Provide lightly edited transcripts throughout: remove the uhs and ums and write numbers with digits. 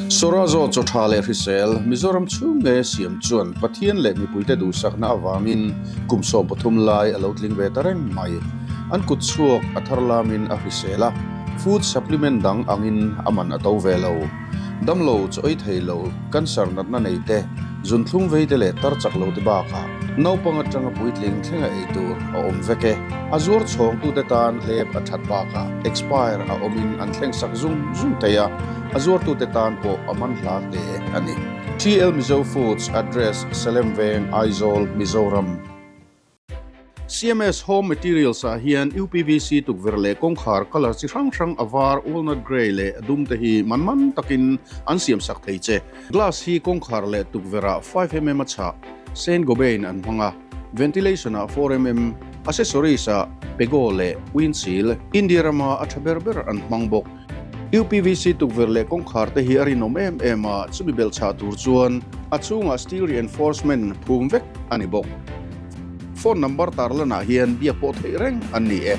Sorazo chaw tha leh hrisel Mizoram chhung nge siam chuan Pathian leh mipuite duhsakna avangin kum 13 lai a lo tling ve ta reng mai. An kut chhuak a thar lamin a hrisel a, food supplement dang angin a man a to ve lo. Damlo chaw ei thei lo, cancer natna nei te, zunthlum vei te leh tar chak lo te bakah naupang atanga puitling thlenga ei tur a awm vek e. A zuar chhawngtute tan hlep a that bakah expire a awmin an thleng sak zung zung thei a, a zuartute tan pawh a man hla hle a ni. TL Mizo Foods Address, Salem Veng, Aizawl, Mizoram. CMS Home Materials ah hian UPVC tukverh leh kawngkhar colour chi hrang hrang a var, walnut grey leh a dum te hi man man takin an siam sak thei che. Glass hi kawngkhar leh tukverh ah 5mm a chhah, Saint Gobain an hmang a, ventilation ah 4mm, accessories ah Pego leh windshield, India rama a tha ber ber an hmang bawk. UPVC tukverh leh kawngkhar te hi a rinawm em em a, chumi belh chhah tur chuan a chhungah steel reinforcement phum vek a ni bawk. Phone number tarlanah hian biak pawh theih reng an ni e.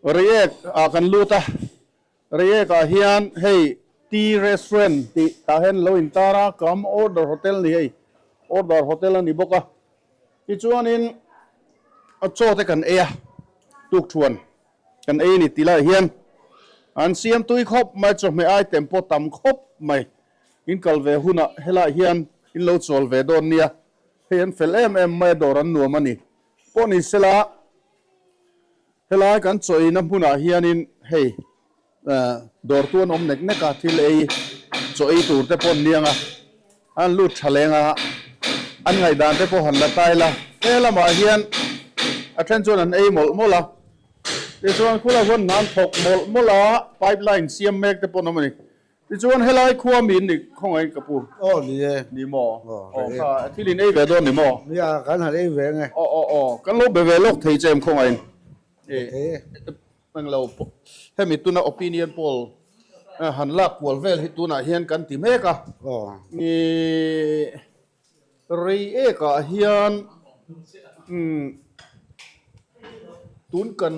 Reiek ah kan lut a, Reiek ah hian hei Tea Restaurant tih tah hian lo intar a, Kam Order Hotel ni hei, Order Hotel a ni bawk a. Tichuanin a chaw te kan ei a, tukthuan. Kan ei ni ti lai hian an siam tui khawp mai, chawhmeh item pawh tam khawp mai. In kal ve hunah helai hian in lo chawl ve dawn nia, hei an fel em em mai a, dawr an nuam a ni. Pawh ni sela helai kan chawina hmunah hianin hei dawr tu an awm nek nek a, thil ei chaw ei tur te pawh an niang a, an lut tha leng a, an ngaihdan te pawh han la tai la, he lamah hian a then chuan an ei mawlh mawlh a, tichuan khulai huan hna an thawk mawlh mawlh a, pipe line siam mek te pawh an awm a ni. Tichuan helai khua mi in ni khawngaih ka pu. Aw ni e. Ni maw? Aw kha thil in ei ve dawn ni maw? Nia kan han ei ve nge. Aw aw aw kan lo be ve lawk thei che em khawngaih in. Thei e. Englo hemi tuna opinion poll han lak kual vel hi tunah hian kan ti mek a. Aw. Ih rei ekah hian tun kan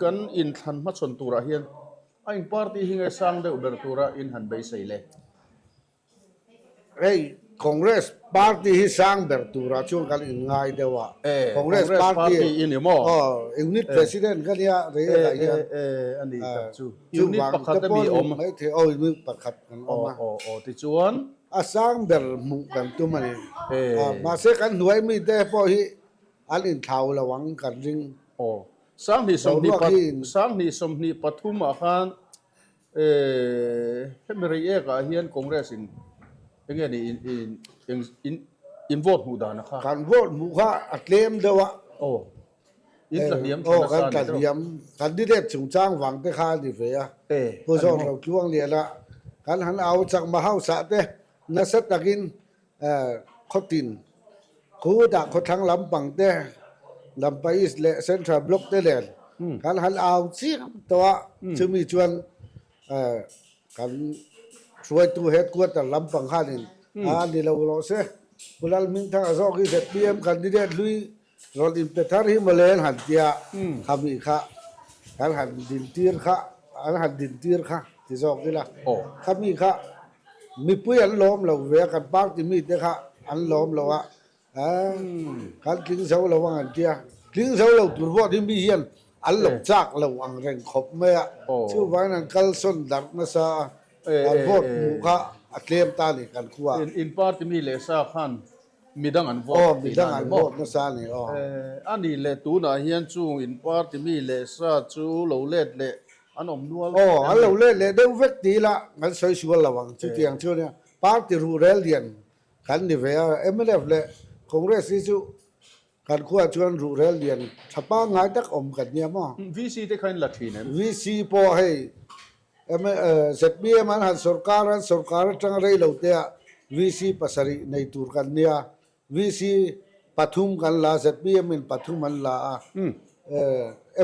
kan inthlan hmachhawn turah hian a eng party hi nge sang deuh ber tura in han beisei le? Hei Congress party hi sang ber turah chuan kan inngai deuh a, Congress party i ni maw? Aw, unit president ka nia rei elah hian. A ni tak chu. Unit pakhat a mi awm. Maithei aw unit pakhat kan awm a. Aw aw tichuan. A sang ber hmuh kan tum a ni. Mahse kan hnuai mite pawh hi an inthlau lo ang kan ring. Aw, 2023 ah khan Hemi rei ekah hian Congress in enge ni in in vote hmuh dan a kha? Kan vote hmuh kha a tlem deuh a. Aw. In tla hniam tha nasa ni. Aw kan tla hniam. Candidate chungchang vang te kha a ni ve a. Pu Zawng Rotluang Liana kan han au chakma house ah te nasa takin Khawtin, Khutah khawthlang lampang te, Lampa East leh Central Block te nen kan han au chiang tawh a, chumi chuan kan hruaitu headquarter lampang khanin a ni lo rawh se, Pu Lalhmingthanga zawk hi zpm candidate hlui rawn inpe thar hi mawle an han tia, khami kha kan han dintir kha an han dintir kha ti zawk ila, khami kha Mipui an lawm lo ve a, kan party mite kha an lawm lo a, kan tling zo lo ang an tia. Tling zo lo tur pawh hi mi hian an lo chak lo ang reng khawp mai a, chuvangin an kalsawn darh nasa a, an vote hmuh kha a tlem ta a ni kan khua. In party mi leh sa khan midang an vote tih na ni maw? Aw, midang an vote nasa a ni aw. A nih leh tunah hian chung in party mi leh sa chu lo let leh An awm nual Aw, an lo let leh deuh vek ti ila kan sawi sual lo ang. Chutiang chu ania party ruhrel lian kan ni ve a, mnf leh Congress hi chu kan khuaah chuan ruhrel lian tha pangngai tak awm kan nia maw. VC te kha in la thin em? VC pawh hei zpm an han sorkar an sorkar atanga rei lo te ah VC pasarih nei tur kan nia, VC pathum kan la, zpm in pathum an la a,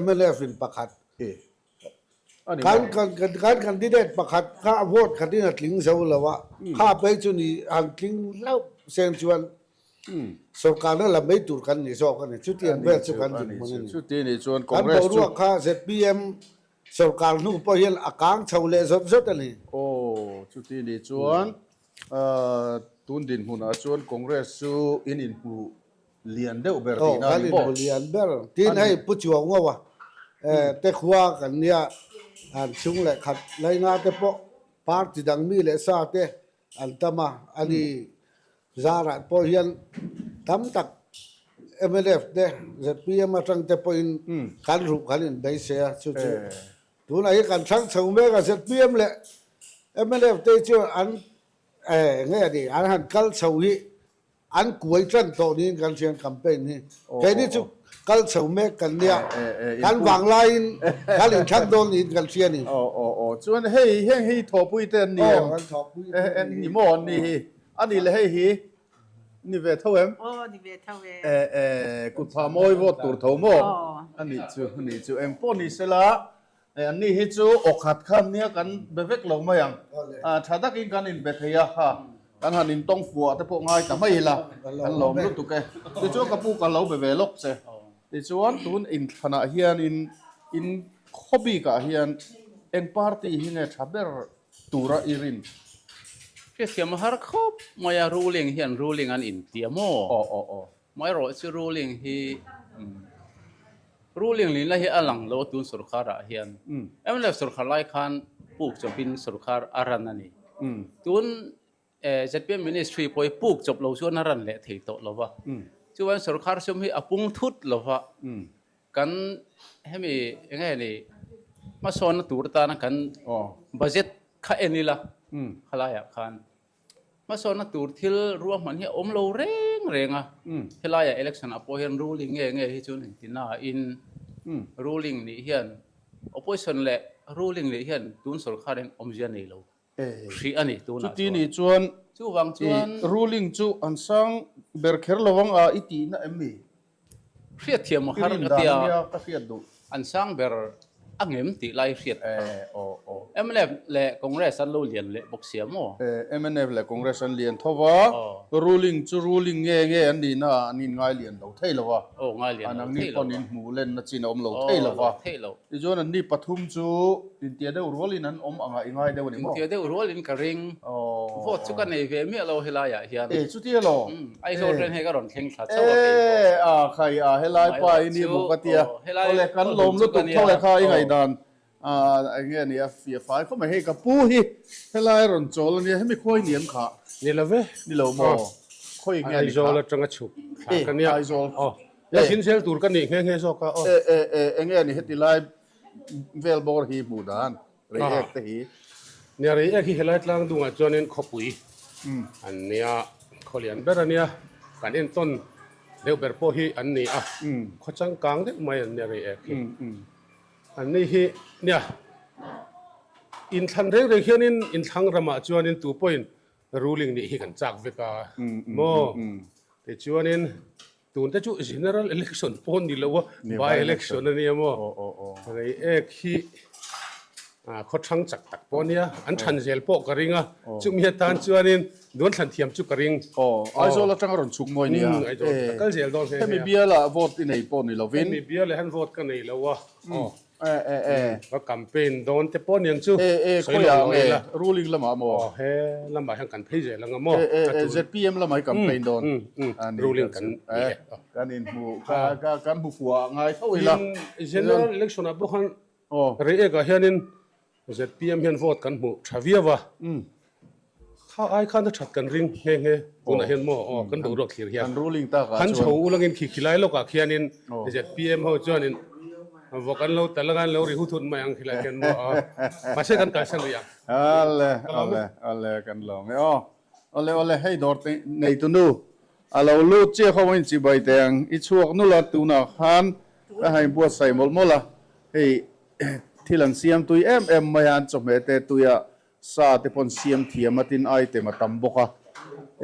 mnf in pakhat. Kan kan candidate pakhat kha vote khatin a tling zo lo a, kha phei chu ni han tling hlauh seng chuan. Sorkarna la mai tur kan ni zawk a ni. Chutiang vel chu kan dinhmun a ni. Chuti nih chuan Kan Congress chu. boruak kha zpm sorkar hnu pawh hian a kang chho leh zawt zawt a ni. Aw, chuti nih chuan tun dinhmunah chuan Congress chu in inhmu lian deuh ber Aw, tihna a kan ni maw? inhmu lian ber. Tin hei Pu Chuangawa te khua kan nia, an chhung leh khat lainga te pawh party dang mi leh sa te an tam a, ani zarah pawh hian tam tak mnf te zpm atang te pawhin kan ruh kan inbeisei a, chu chu tunah hi kan thlang chho mek a, zpm leh mnf te hi chuan an eng nge a ni an han kal chho hi An kuai tan tawh niin kan hriat campaign hi. Keini chu kal chho mek kan nia, kan vang laiin kan inthlang dawn niin kan hria ni. Aw aw aw chuan hei heng hi thawhpui te an ni em? Aw kan thawhpui te an ni. Ni maw an ni hi? A nih leh hei hi ni ve tho em? Aw ni ve tho e. E e kut phah mawi vote tur tho maw? A nih chu a nih chu eng pawh ni sela An ni hi chu aw khat khan nia kan be vek lo mai ang. Tha takin kan inbe thei a, ha kan han intawng fuah te pawh ngai ta mai ila, kan lawm lutuk e. Tichuan ka pu ka lo be ve lawk che. Tichuan tun inthlanah hianin in khaw bikah hian eng party hi nge tha ber tura i rin? Hriathiam a har khawp mai a, ruling hian ruling an intia maw? Aw aw aw. Amaherawh chu ruling hi ruling lin lai hi a lang lo a tun sorkar ah hian mnf sorkar lai khan puk chawpin sorkar a ran a ni. Tun zpm ministry pawh hi puk chawp lo chuan a ran leh thei tawh lo va. Chuan sorkar sum hi a pung thut lo va. Kan hemi eng nge ni hmasawnna tur atana kan budget kha en ila khalaiah khan Hmasawnna tur thil ruahman hi a awm lo reng reng a, helaiah election ah pawh hian ruling nge nge hi chuan inti nain ruling nih hian opposition leh ruling nih hian tun sorkar hian awmzia nei lo hrih a ni tunah Chuti nih chuan Chuvang chuan ruling chu an sang ber kher lo ang a i tihna em mi? Hriatthiam a har ka tia, an sang ber a ngem tih lai hriat a har. Mnf leh Congress an lo lian leh bawk sia maw? Mnf leh Congress an lian tho va, ruling chu ruling nge nge an nihna ah an inngai lian lo thei lo va, an angni pawn inhmuh lenna chin a awm lo thei lo va. Tichuan anni pathum chu intia deuh rualin an awm angah i ngai deuh a ni maw? Intia deuh rualin ka ring. Vote chu ka nei ve miah lo helai ah hian. E chutia lo. Aizawl train hei ka rawn thleng thla chauh a kei pawh. E a khai a helai pa i ni maw ka tia. Awle kan lawm lutuk tho e kha i ngaihdan eng nge ni a fiah fai khawp mai. Hei ka pu hi helai rawn chawl a nia hemi khawi ni em kha? Ni lo ve. Ni lo maw? Khawi nge ni kha? Aizawl atanga chhuk thla ka nia. Aizawl. La zin zel tur ka nih nghe nghe zawk a aw. E e e enge ni heti lai vel bawr hi hmuh dan rei ek te hi. Nia rei ek hi helai tlang dungah chuanin khawpui an nia khaw lian ber a nia kan entawn deuh ber pawh hi an ni a khaw changkang deuh mai an nia rei ek hi. An ni hi nia inthlan reng reng hianin inthlang ramah chuanin tu pawhin Ruling nih hi kan chak vek a maw? Tichuanin tun te chu general election pawh ni lo a, by election a nia maw? Rei ek hi khaw thang chak tak pawh a nia, an than zel pawh ka ring a, chumi atan chuanin duan thlan thiam chu ka ring. Aw, Aizawl atanga rawn chhuk mawi nia. Aizawl ka kal zel dawn nghe nghe a. Hemi bialah vote i nei pawh ni lovin. Hemi bialah hian vote ka nei lo a, aw. E e e. Ka campaign dawn te pawh niang chu. E e khawiah nge ruling lamah maw? Aw he lamah hian kan phei zel anga maw? E e e zpm lamah i campaign dawn. Ruling kan ni e. Kan inhmu ka kan hmu fuah ngai tho ila. General election ah pawh khan Reiek ah hianin zpm hian vote kan hmu tha viau a. Kha ai khan a that kan ring nghe nghe tunah hian maw aw kan boruak thlir hian Kan ruling tak ah han chuan chho ulangin khi khilai lawkah khianin zpm ho chuanin vawk an lo tal anga an lo ri hu thut mai ang khilai khian maw aw mahse kan kalsan rih ang. Ale ale ale kan lawm e aw awle awle hei dawr te nei tu nu a lo lut chiah khaw in chibai teh ang i chhuak nul a tunah khan ka han inbuatsaih mawlh mawlh a hei thil an siam tui em em mai a an chawhmeh te tuia Sa te pawn siam thiam a tin item a tam bawk a,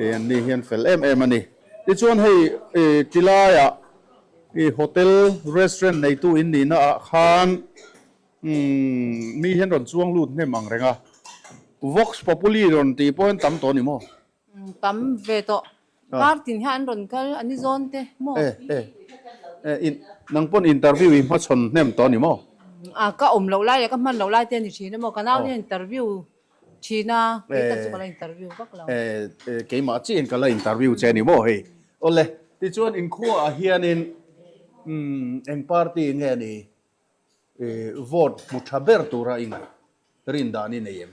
ih an ni hian fel em em a ni. Tichuan hei ih tilaiah ih hotel restaurant neitu in nihna ah khan umm mi hian rawn chuang lut hnem ang reng a, Vox Populi rawn tih pawh hian tam tawh a ni maw? Tam ve tawh. Kar tin hian an rawn kal a ni zawn te maw? E e e in nang pawn interview i hmachhawn hnem tawh a ni maw? A ka awm loh lai leh ka hman loh lai te a ni thin a maw? Ka nau hian interview thin a, kei tak chu ka la interview vak lo. E e keimah chiah in ka la interview che a ni maw hei? Awle tichuan inkhua ah hianin umm eng party nge ni Vote hmu tha ber tura i ngaih rin dan i nei em?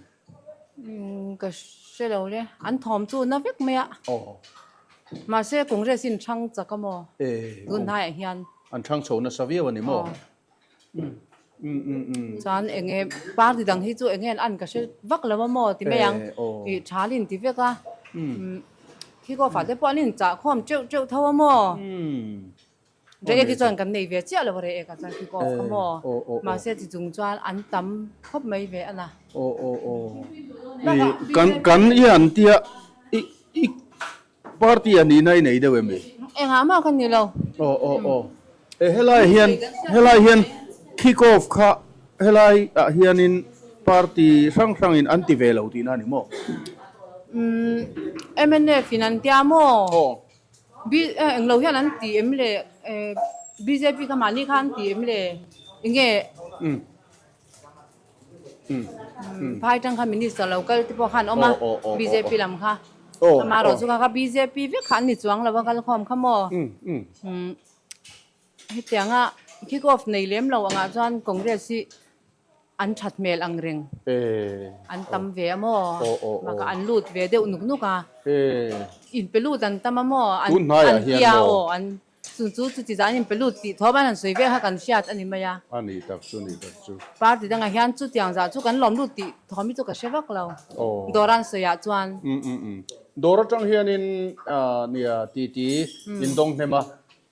Ka hre lo le, an thawm chu na vek mai a. Mahse Congress in thang chak a maw tun hnaiah hian. An thang chho nasa viau a ni maw? Chuan eng nge party dang hi chu eng nge an an ka hre vak lo a maw ti mai ang i tha lin ti vek a. Khi kaw fate pawh an inchah khawm teuh teuh tho a maw? Rei hi chuan kan nei ve chiah lo rei eka chuan kick off kha maw mahse chi chung chuan an tam khawp mai ve a na. Aw aw aw kan kan i an tia i i party a nihna i nei deuh em i? Engah mah ka ni lo. Aw aw aw e helai hian helai hian kick off kha helai ah hianin party hrang hrangin an ti ve lo tihna a ni maw? Umm mnf in an tia maw? Aw. Eng lo hian an ti em le bjp kha mahni kha an ti em le enge phai tang kha minister lo kal te pawh khan awm a bjp lam kha amaherawh chu kha kha bjp vek kha an ni chuang lo a kalkhawm kha maw hetianga kick off nei lem lo angah chuan congress hi An that hmel ang reng. An tam ve a maw? Bakah an lut ve deuh nuk nuk a. Inpe lut an tam a maw? An tia aw an chu chu chuti zan inpe lut tih thawm an han sawi vel kha kan hriat a ni mai a. A ni tak chu ni tak chu. Party dangah hian chutiang zah chu kan lawm lut tih thawm hi chu ka hre vak lo. Dawr an sawiah chuan. Dawr atang hianin nia titi indawng hnem a.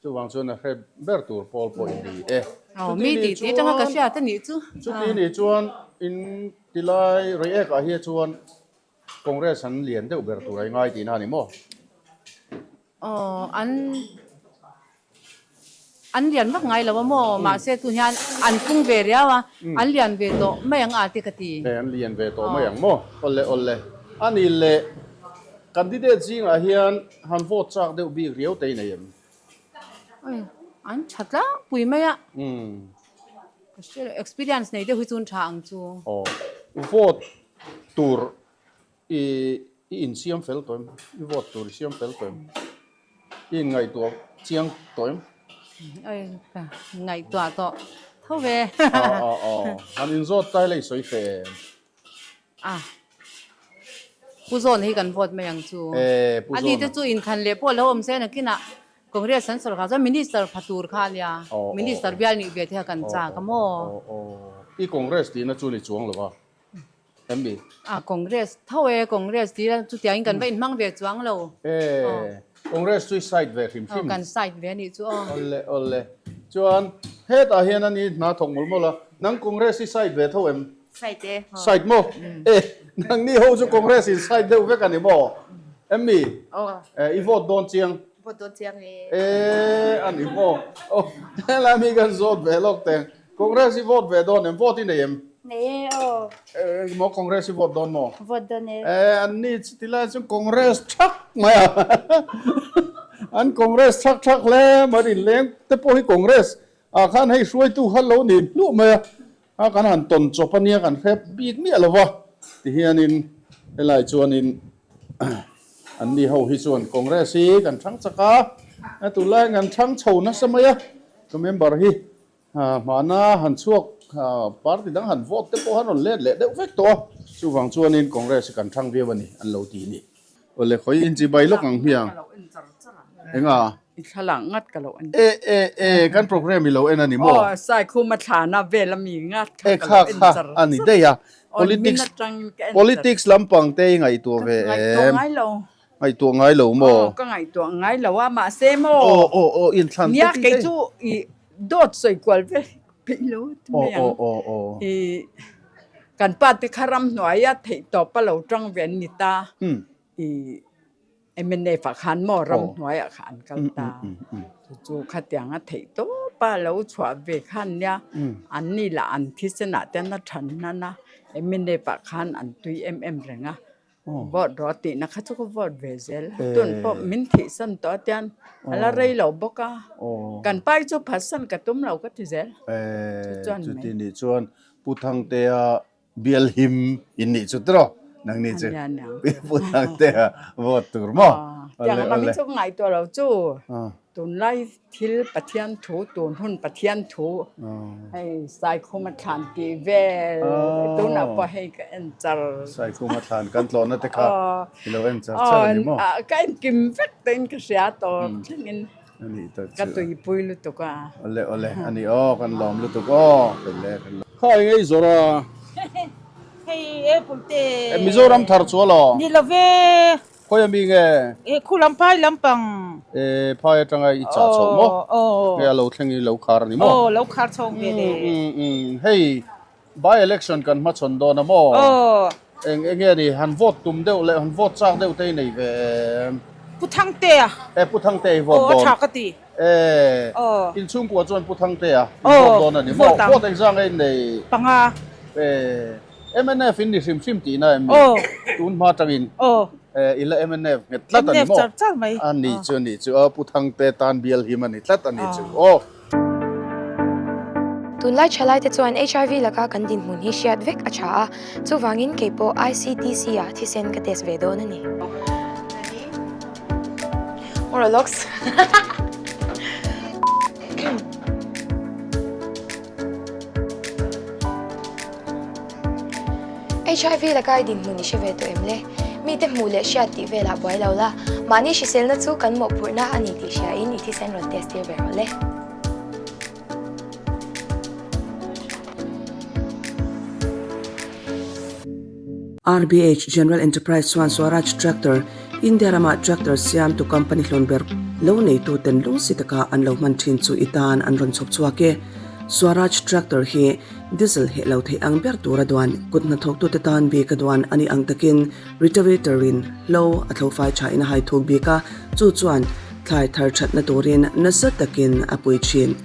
Chuvang chuan a hre ber tur pawl pawh i ni e. Aw, mi tih tih atanga ka hriat a nih chu. Chuti nih chuan in tilai Reiek ah hi chuan Congress an lian deuh ber tur a i ngai tihna a ni maw? Aw, an an lian vak ngai lo a maw? Mahse tun hian an pung ve riau a, an lian ve tawh mai ang a ti ka ti. E, an lian ve tawh mai ang maw? Awle awle. A ni le, candidate zingah hian Han vote chak deuh bik riau te i nei em? Oi, an tha tlangpui mai a. Ka hre lo, experience nei deuh hi chu an tha ang chu. Aw, vote tur i i insiam fel tawh em? I vote tur i siam fel tawh em? I inngaihtuah chiang tawh em? Oi, ka ngaihtuah tawh tho ve. Aw, aw, aw. Han inzawt tai la i sawi fe em? A, Pu Zawn hi kan vote mai ang chu. E, Pu A ni te Zawna. chu inthlan leh pawh lo awm se nakinah Congress an sawrkar chuan Minister pha tur kha a nia. Aw, aw, Minister aw. bial nih ve te kha kan Aw, chak a aw, maw? aw, aw. I Congress tihna chu ni chuang lo va, em ni? A, Congress tho e, Congress tih la chutiangin kan va inhmang ve chuang lo. E, Congress chu i side ve hrim hrim. Aw, kan side ve a nih chu aw. Awle, awle. Chuan hetah hian a ni hna thawk mawlh mawlh a, nang Congress i side ve tho em? Side e. Side maw? E, nangni ho chu Congress in side deuh vek a ni maw? Em mi? Aw. E, i vote dawn chiang? Vote dawn chiang e. E, a ni maw? Aw, helai mi kan zawt ve lawk teng. Congress i vote ve dawn em? Vote i nei em? Nei e, aw. E, maw Congress i vote dawn maw? Vote dawn e. E, an ni chu tilai chu Congress thak mai a. An Congress thak thak hle mai, inleng te pawh hi Congress ah khan hei hruaitu kha lo ni hluah mai a. A kan han tawn chawp a nia kan hre bik miah lo va, tihianin helai chuanin an ni ho hi chuan Congress hi kan thang chak a, a tunlai kan thang chho nasa mai a, ka member hi hmana han chhuak party dang han vote te pawh han rawn let leh deuh vek tawh a, chuvang chuanin Congress hi kan thang viau a ni an lo ti ni. Awle khawi inchibai lawk ang hmiang enga? I thlalak ngat ka lo en. E e e kan program i lo en a ni maw? Aw Saikhuma thlana vel a mi ngat kha E ka kha lo en kha char a ni char. daih a. Aw min Politics atangin ka en char. politics lampang te i ngaihtuah Ka ve ngaihtuah em? ngai lo. Ngaihtuah ngai lo maw? Aw ka ngaihtuah ngai lo a mahse maw? Aw aw aw inthlan te Nia ti kei daih. chu i dawt sawi kual vel peih lo a ti Aw mai ang. aw aw aw. I kan pa te kha ramhnuaia theihtawp a lo tang ve an ni ta. I MNF ah khan maw ramhnuaiah kha an kal ta. Chu chu khatiang a theih tawp a lo chhuah ve khan nia an ni lah an thisen ah te an a than hnan a MNF ah khan an tui em em reng a. Vote rawh tihna kha chu ka vote ve zel a, tun pawh min thihsan tawh a tian a la rei lo bawk a, kan pai chu phatsan ka tum lo ka ti zel. Chu chuan chuti nih chuan Pu Thangtea bial him in nih chu tiraw nang ni chu Pu Thangtea vote tur maw? Tiang lam hi chu ka ngaihtuah lo chu. Tunlai thil Pathian thu, tun hun Pathian thu hei Saikhuma thlan tih vel tunah pawh hei ka en char. Saikhuma thlan kan tlawhna te kha i lo en char char a ni maw? Ka en kim vek tein ka hria tawp thlengin ka tuipui lutuk a. Awle awle a ni aw kan lawm lutuk aw fel e kan lawm. Kha eng ei zawrh a? Hei apple te. Mizoram thar chu alaw? Ni lo ve. Khawi a mi nge? E khu lam phai lampang. E phai atanga i chah chhoh maw? Aw. Nge a lo thleng i lo khar a ni maw? Aw lo khar chho ve le. Um um hei by election kan hmachhawn dawn a maw? Aw. Eng eng nge ni han vote tum deuh leh han vote chak deuh te i nei ve em? Pu Thangtea. E Pu Thangtea i vote dawn. Aw a tha ka ti. E. Aw. Inchhungkua chuan Pu Thangtea i vote dawn a ni maw? Vote engzah nge i nei? Panga. E. Mnf in ni hrim hrim tihna em ni? Tun hma tangin i la mnf nghet tlat a ni maw? Char char mai. A ni chu a ni chu a Pu Thangte tan bial him a ni tlat a ni chu aw. Tunlai thalaite chuan HIV laka kan dinhmun hi hriat vek a tha a, chuvangin kei pawh ICTC ah thisen ka test ve dawn a ni. Oralox. HIV laka i dinhmun i hre ve tawh em le? Mite hmuh leh hriat tih velah buai lo la, mahni hriselna chu kan mawhphurhna a ni tih hriain i thisen rawn test tir ve rawh le. RBH General Enterprise chuan Swaraj Tractor, India rama tractor siamtu company hlawn ber lo neituten lungsi taka an lo hman thin chu i tan an rawn chhawp chhuak e. Swaraj Tractor hi diesel heh lo theih ang ber tura duan kut hnathawktute tan bik a duan a nih ang takin Rotavator in hlo a thlo fai tha in a hai thuk bik a, chu chuan thlai thar thatna turin nasa takin a pui thin.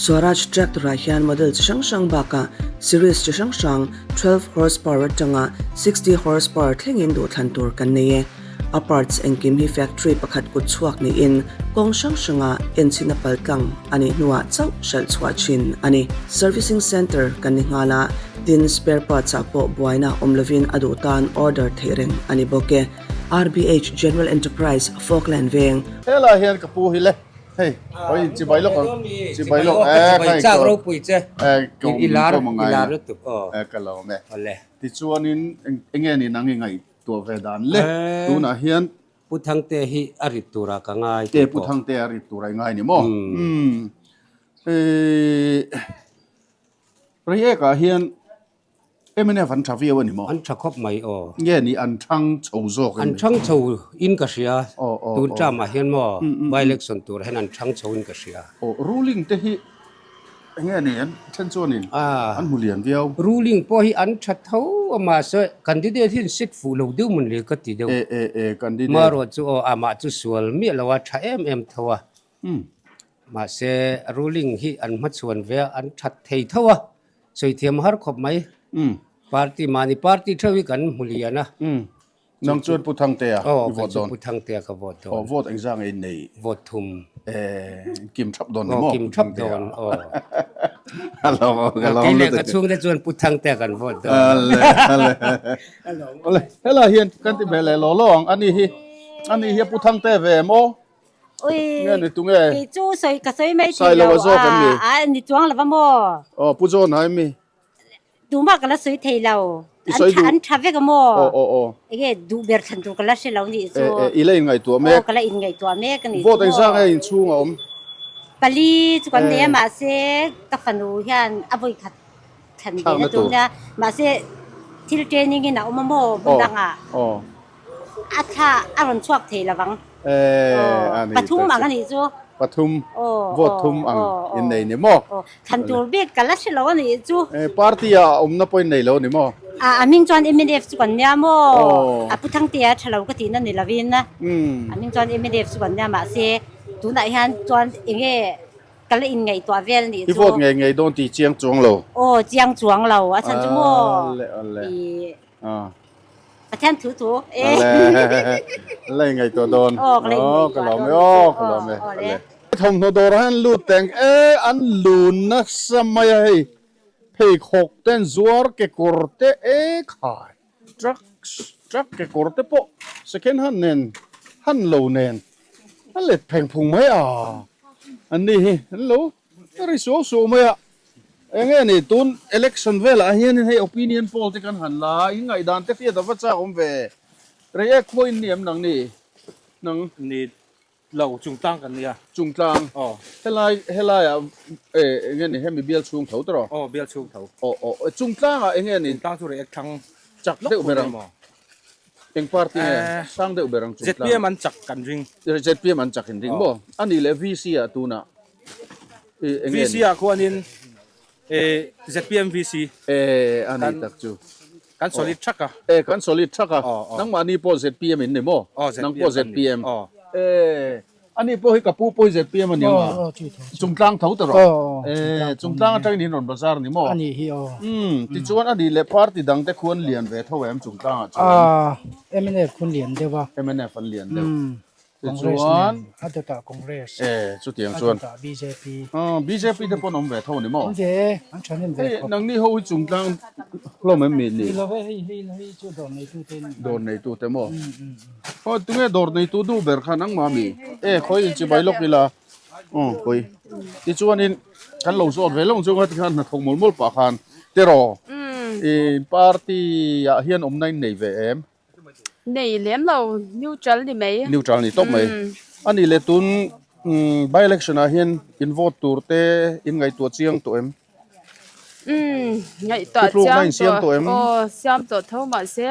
Swaraj Tractor ah hian model chi hrang hrang bakah series chi hrang hrang 12 horsepower atanga 60 horsepower thlengin duhthlan tur kan nei e. A parts engkim hi factory pakhat kut chhuak niin kawng hrang hranga enchhin a pal tlang a nih hnuah chauh hralh chhuah thin a ni. Servicing centre kan ni nghal a, tin spare parts ah pawh buaina awm lovin a duh tan order theih reng a ni bawk e. RBH General Enterprise, Falkland Veng. Helai hian ka pu hi le. Hei, hawi chibai lawk ang. Chibai lawk. Eh, chibai chak ropui che. Eh, ko i lar, ko mangai. I lar lutuk aw. Eh, ka lo me. Awle. Tichuanin eng nge ni nang i ngaih tuah ve dan le. Tunah hian Pu Thangte hi a rit turah ka ngai tih pawh. Pu Thangte a rit turah i ngai ni maw? Umm. Eh, Reiek ah hian Mnf an tha viau a ni maw? An tha khawp mai aw. Nge ni an thang chho zawk em An ni? thang chho in ka hria. Aw aw aw. Tun term ah hian maw by election tur hian an thang chho in ka hria. Aw ruling te hi enge ni an then chuanin an hmu lian viau. Ruling pawh hi an tha tho a mahse candidate hi an sit fuh lo deuh mawn le ka ti deuh. E e e candidate. Marawh chu aw amah chu sual miah lo a tha em em tho a. Mahse ruling hi an hmachhuan ve a, an that thei tho a, sawi thiam har khawp mai. Party mahni party theuh hi kan hmu lian a. Nang chuan Pu Thangtea i vote dawn? Aw, Pu Thangtea ka vote dawn. Aw, vote engzah nge in nei? Vote thum. Eh, kim thap dawn ni maw? Aw, kim thap dawn, aw. A lawm awm, ka lawm Kei leh ka chhungte chuan Pu Thangtea kan vote dawn. Ale, ale. Awle, helai hian kan ti ve leh law law ang, ani hi, ani hi a Pu Thangtea ve em aw? Ui, Nge ni tunge? Kei chu sawi ka sawi mai Sai thei lo lo a zawk em ni? a ni chuang lova maw? Aw, Pu John ha em mi? Tumah ka la sawi thei lo. I sawi duh? An tha vek a maw? Aw, aw, aw. Enge duh ber thlan tur ka la hre lo nih chu. E, e, i la inngaihtuah mek? Aw, ka la inngaihtuah mek a nih chu maw? Vote engzah nge inchhung a awm? Pali chu kan nei a mahse ka fanu hian a vawi khat thlan ve na tur nia. Mahse thil training in a awm a maw hmun dangah? Aw. A thla a rawn chhuak thei lo vang. Eh, Pathum ang a nih chu. Pathum, vote thum ang in nei ni maw? Aw, thlan tur bik ka la hre lo a nih chu. Eh, party ah awmna pawh in nei lo a ni maw? A, a hming chuan mnf chu kan nia maw? A pu Thangtea tha lo ka tihna ni lovin. A hming chuan mnf chu kan nia mahse tunah hian chuan enge ka la inngaihtuah vel nih chu. I vote ngei ngei dawn tih chiang chuang lo. Aw, chiang chuang lo a chhan chu maw? Ale, ale. I. Ah. Pathian thu thu e. Ale. La ingaihtuah dawn. Aw ka la Aw ka ingaihtuah lawm e dawn aw chu. ka lawm e. Aw Ale. le. Thawmhnaw dawrah hian lut teng e an lun nasa mai a hei pheikhawk te an zuar kekawr te e khai truck truck kekawr te pawh second hand nen han lo nen a let pheng phung mai a an ni hi an lo ri suau suau mai a. Eng nge ni tun election velah hianin hei opinion poll te kan han la a, in ngaihdan te hriat a va chak awm ve. Reiek pawh in ni em nang ni? Nang. Ni lo, chungtlang kan nia. Chungtlang. Aw. Helai helaiah e eng nge ni hemi bial chhung tho tawh? Aw bial chhung tho. Aw aw chungtlangah eng nge ni? Chungtlang chu reiek thlang chak deuh ber ang. Eng party nge sang deuh ber ang chungtlang? ZPM an chak kan ring. ZPM an chak in ring maw? A nih leh VC ah tunah eng nge ni? VC ah khuanin ZPM VC. E a ni tak chu. Kan solid thak a. E kan solid thak a. Nangmahni pawh ZPM in ni maw? Nang pawh ZPM. E Ani pawh hi ka pu pawh hi ZPM a ni ang a, chungtlang tho ta rawh. E, chungtlang atangin in rawn bazar ni maw? A nih hi aw. Umm, tichuan a nih leh party dang te khu an lian ve tho em chungtlangah chuan? Aa, mnf khu an lian deuh a. Mnf an lian deuh. Umm, Congress Tichuan. nen, a dawtah Congress. E, chutiang chuan. A dawtah bjp. Aw, bjp te pawh an awm ve tho ni maw? Awm ve e, an tha hnem ve Hei, khawp. nangni ho hi chungtlang hlawm em mi ni? Ni lo ve, hei hei hei chu dawr neitute an ni. Dawr neitute maw? Aw tunge dawr neitu duh ber kha nangmah mi? E khawi in chibai lawk ila aw khawi tichuanin kan lo zawt ve lawng chu nga tikhan hnathawk mawl mawl pah khan tiraw i party ah hian awmna in nei ve em? Nei lem lo neutral ni mai. Neutral ni tawp mai. Ani leh tun by election ah hian in vote tur te in ngaihtuah chiang tawh em? Umm, ngaihtuah Thutlukna chiang in siam tawh tawh em? Aw, siam tawh tho mahse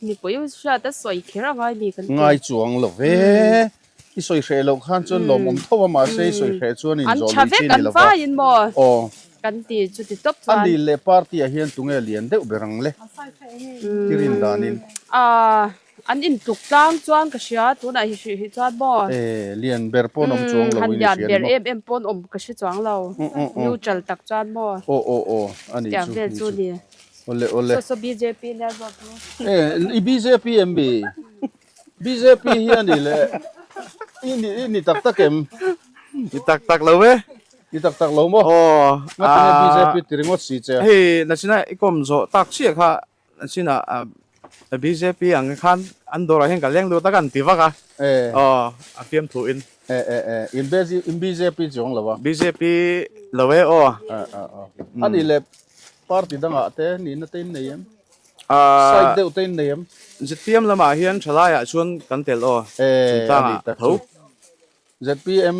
mipui hriat a sawi kher a ngai ni kan ti. Ngai chuang lo ve. I sawi hreh loh khan chuan lawmawm tho a mahse i sawi hreh chuan An inzawh tha lui vek chi ni an lo va. vaiin maw? Aw. Kan ti chuti tawp chuan. A ni leh party ah hian tunge lian deuh ber ang le? I rin danin. Aaa. An intluk tlang chuan ka hria, tunah hi hrih hi chuan maw? E, lian ber pawn awm chuang lo Han in i lian hria ber ni maw? em em pawn awm ka hre chuang lo, neutral tak chuan maw? Aw aw aw, a nih Tiang chu, vel nih chu chu. ni. Awle awle. Saw saw bjp nia zawk chu. E, i bjp em mi? Bjp hi a ni le, i ni i ni tak tak em? Ni tak tak lo e. Ni tak tak lo maw? Aw. Ngati nge bjp ti ringawt si che? Hei, nachina i kawm zawh tak chiah kha Chinah bjp ang khan an dawrah hian ka leng lut a ka an ti vak a, aw a fiam thu in. E e e, in in bjp chuang lo a. Bjp lo e aw. A a a, a nih leh party dangah te nihna te in nei em? Side deuh te in nei em? Zpm lamah hian thalaiah chuan kan tel aw, chungchangah tho. Zpm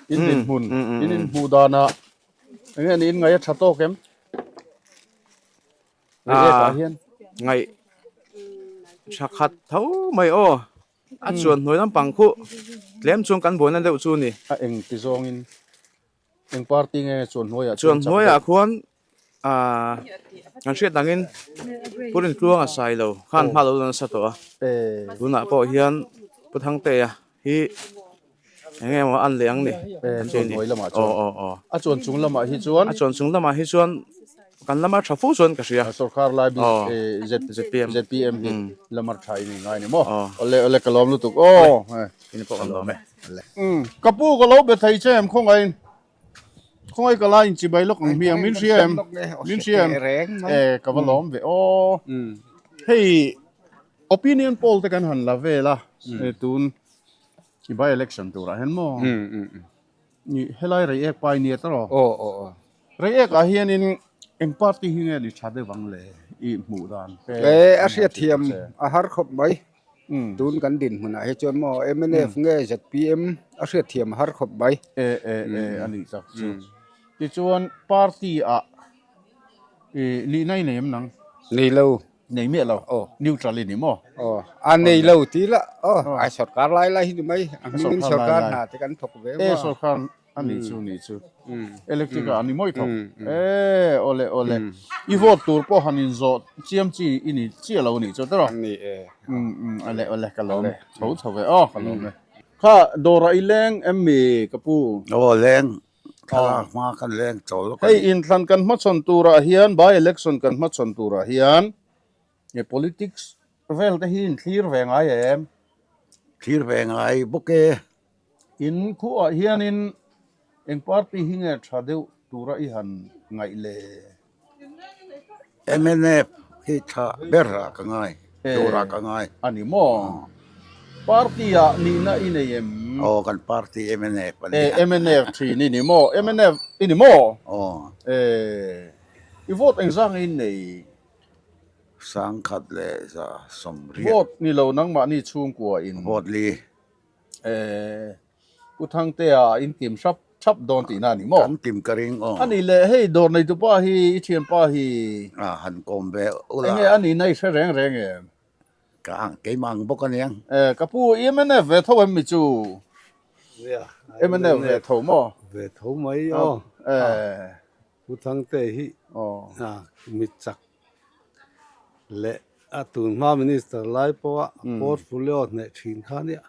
in dinhmun, in inhmuh danah eng nge niin ngaih a tha tawk em? Ah, ngaih tha khat tho mai aw. A chuan hnuai lampang khu tlem chuan kan buaina deuh chu ni. A eng ti zawngin eng party nge chuan hnuaiah chuan chak deuh? Chuan hnuaiah khuan ah kan hriat dangin Pu Rintluanga Sailo khan hma lo la nasa tawh a. Tunah pawh hian Pu Thangtea hi Eng nge maw an leh ang ni? A chuan hnuai lamah chuan. Aw aw aw. A chuan chung lamah hi chuan. A chuan chung lamah hi chuan kan lama tha fo chuan ka hria. Sorkar lai bi ZPM ZPM hi lamar tha in ngai ni maw? Awle awle ka lawm lutuk aw. In pawh kan lawm e. Ka pu ka lo be thei che em khawngaih in khawngaih ka la in chibai lawk ang hmiang min hria em min hria em e ka va lawm ve aw. Hei opinion poll te kan han la vel a tun I by election turah hian maw? Ni helai Reiek pai nia ta rawh. Aw aw aw. Reiek ah hianin eng party hi nge ni tha deuh ang le i hmuh dan te. E a hriatthiam a har khawp mai. Tun kan dinhmunah hi chuan maw mnf nge zpm a hriatthiam a har khawp mai. E e e a nih tak chu. Tichuan party ah i nihna i nei em nang? Nei lo. Nei miah lo. Aw. Neutral i ni maw? Aw. A nei lo ti la. Aw. Ai sorkar lai lai hi ni mai. A hming in sorkar hna te kan thawk ve maw? E sorkar a nih chu nih chu. Electric ah a ni mawi thawk. E awle awle. I vote tur pawh han inzawh chiam chi i ni chiah lo nih chu tiraw? Ni e. Um um awle awle ka lawm chho chho ve aw ka lawm e. Kha dawrah i leng em mi ka pu? Aw leng. Thlalak hma kan leng chawl lawk a ni. Hei inthlan kan hmachhawn turah hian, by election kan hmachhawn turah hian he politics vel te hi in thlir ve ngai em? Thlir ve ngai bawk e. In khuah hianin eng party hi nge tha deuh tura i han ngaih le? Mnf hi tha ber ah ka ngai, tur ah ka ngai. A ni maw? Party ah nihna i nei em? Aw kan party mnf a ni. Mnf thin i ni maw? Mnf i ni maw? Aw. I vote engzah nge in nei? Sangkhat leh 180. Vote ni lo nangmahni chhungkua in. Vote li. Eh, Pu Thangtea in kim hrap thap dawn tihna a ni maw? Kan kim ka ring aw. A nih leh hei dawr neitupa hi i thianpa hi. A han kawm ve ula. Enge a nihna i hre reng reng em? Ka ang keimah ang bawk a niang. Eh, ka pu i mnf ve tho em mi chu? Nia, mnf ve tho maw? Ve tho mai aw. Eh. Pu Thangte hi mi chak leh a tunhma Minister lai pawha a portfolio hneh thin kha nia.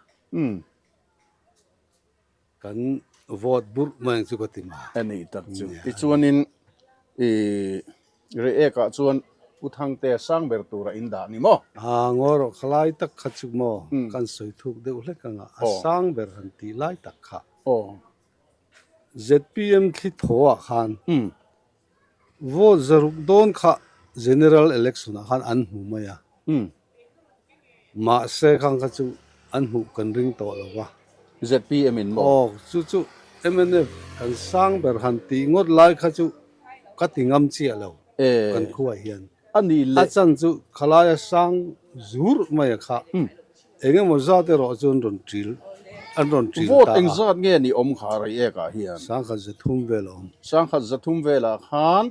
Kan vote burh mai ang chu ka ti ma. A nih tak chu. Tichuanin i Reiek ah chuan Pu Thangte sang ber tura in dah ni maw? A ngaw rawh kha lai tak kha chu maw kan sawi thuk deuh hlek anga a sang ber han tih lai tak kha. ZPM thli thaw ah khan vote zaruk dawn kha General Election ah khan an hmu mai a, mahse khang kha chu an hmuh kan ring tawh lo va. ZPM in maw? Aw, chu chu mnf kan sang ber han tih ngawt lai kha chu ka ti ngam chiah lo kan khuaah hian. A nih leh. A chan chu khalaia sang zur mai a kha. Eng emaw zat erawh chu an rawn ṭil, an rawn ṭil ta a. Vote eng zat nge ni awm kha Reiek ah hian? 1030 vel a awm. 1030 velah khan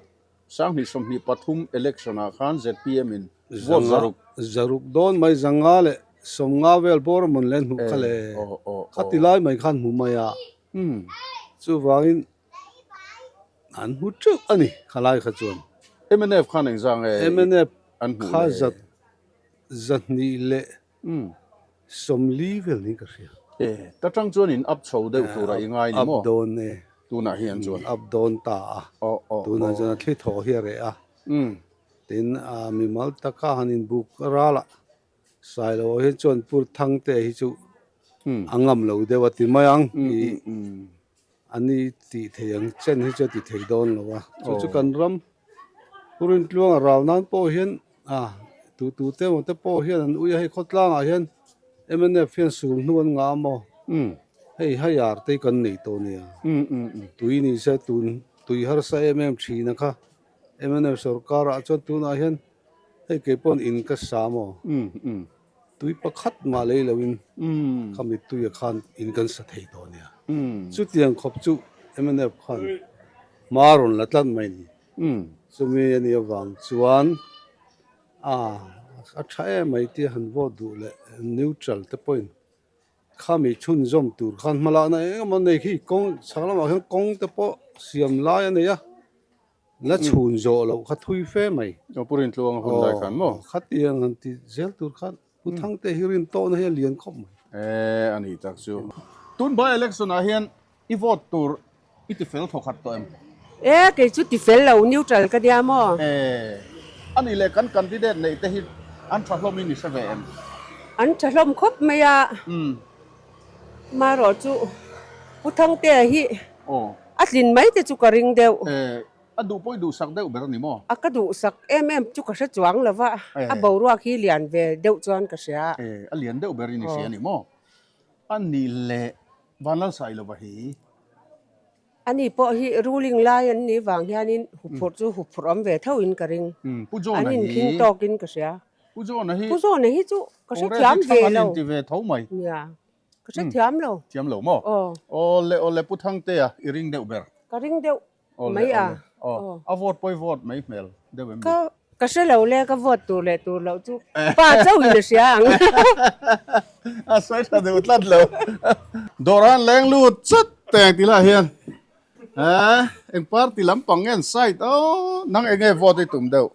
2023 election ah khan zpm in vote zaruk. Zaruk dawn mai 500 leh 50 vel bawr a mawn len hmuh kha le. Khati lai mai khan hmu mai a. Chuvangin an hmu teuh a ni khalai kha chuan. Mnf khan eng zah nge an hmuh le? Kha 240 vel niin ka hria. E, ta tang chuan in up chho deuh tura i ngai ni maw? Up dawn e. Tunah hian chuan. Up dawn ta a. Tunah chuan a thli thaw hi a reh a. Tin, a mimal taka han inbuk ral a, Sailoa hi chuan Pur Thangte hi chu a ngam lo deuh a ti mai ang. A ni tih thei ang chen hi chu a ti thei dawn lo a, chu chu kan ram Pu Rintluanga ral nan pawh hian a tu tu te emaw te pawh hian an ui a, hei khawtlangah hian mnf hian sul hnu an ngah maw hei haiar te hi kan nei tawh nia, tui ni se tun tui harsa em em thin a kha mnf sorkar ah chuan tunah hian hei kei pawh in ka sa maw. Tui pakhat mah lei loin khami tuia khan in kan sa thei tawh nia. Chutiang khawp chu mnf khan hma rawn la tlat mai ni. Chumi a nih avang chuan a a tha em mai tia han vote duh leh neutral te pawhin khami chhunzawm tur khan hma lakna eng emaw nei khi kawng chhak lamah khian kawng te pawh siam lai a nei a. La chhun zawh loh kha thui fe mai. Aw Pu Rintluanga hun lai khan maw? Aw khatiang han ti zel tur khan Pu Thangte hi rin tawhna hi a lian khawp mai. E a nih tak chu. Tun by election ah hian i vote tur i ti fel thawkhat tawh em? E kei chu ti fel lo neutral ka nia maw? E a nih leh kan candidate neih te hi an tha hlawm in i hre ve em? An tha hlawm khawp mai a. Marawh chu Pu Thangtea hi a tlin mai te chu ka ring deuh. A duh pawh i duhsak deuh ber a ni maw? A ka duhsak em em chu ka hre chuang lo va, a boruak hi lian ve deuh chuan ka hria. A lian deuh ber in i hria a ni maw? A nih leh Vanlalsailova hi. Ani pawh hi ruling lai an nih vang hianin huphurh chu huphurh awm ve tho in ka ring. Pu John-a An hi. inkhing tawkin ka hria. Pu John-a hi. Pu John-a hi chu ka hrethiam ve lo. An inti ve tho mai. Nia, ka hrethiam lo. Thiam lo maw? Aw. Awle awle Pu Thangtea i ring deuh ber. Ka ring deuh mai a. Aw, a vote pawh i vote mai hmel deuh em ni? Ka Ka hre lo le, ka vote tur leh tur loh chu pa chauh in a hria ang. A sawi tha duh tlat lo. Dawran leng lut chut teng ti lah hian eh eng party lampang nge an side aw nang eng nge vote i tum deuh?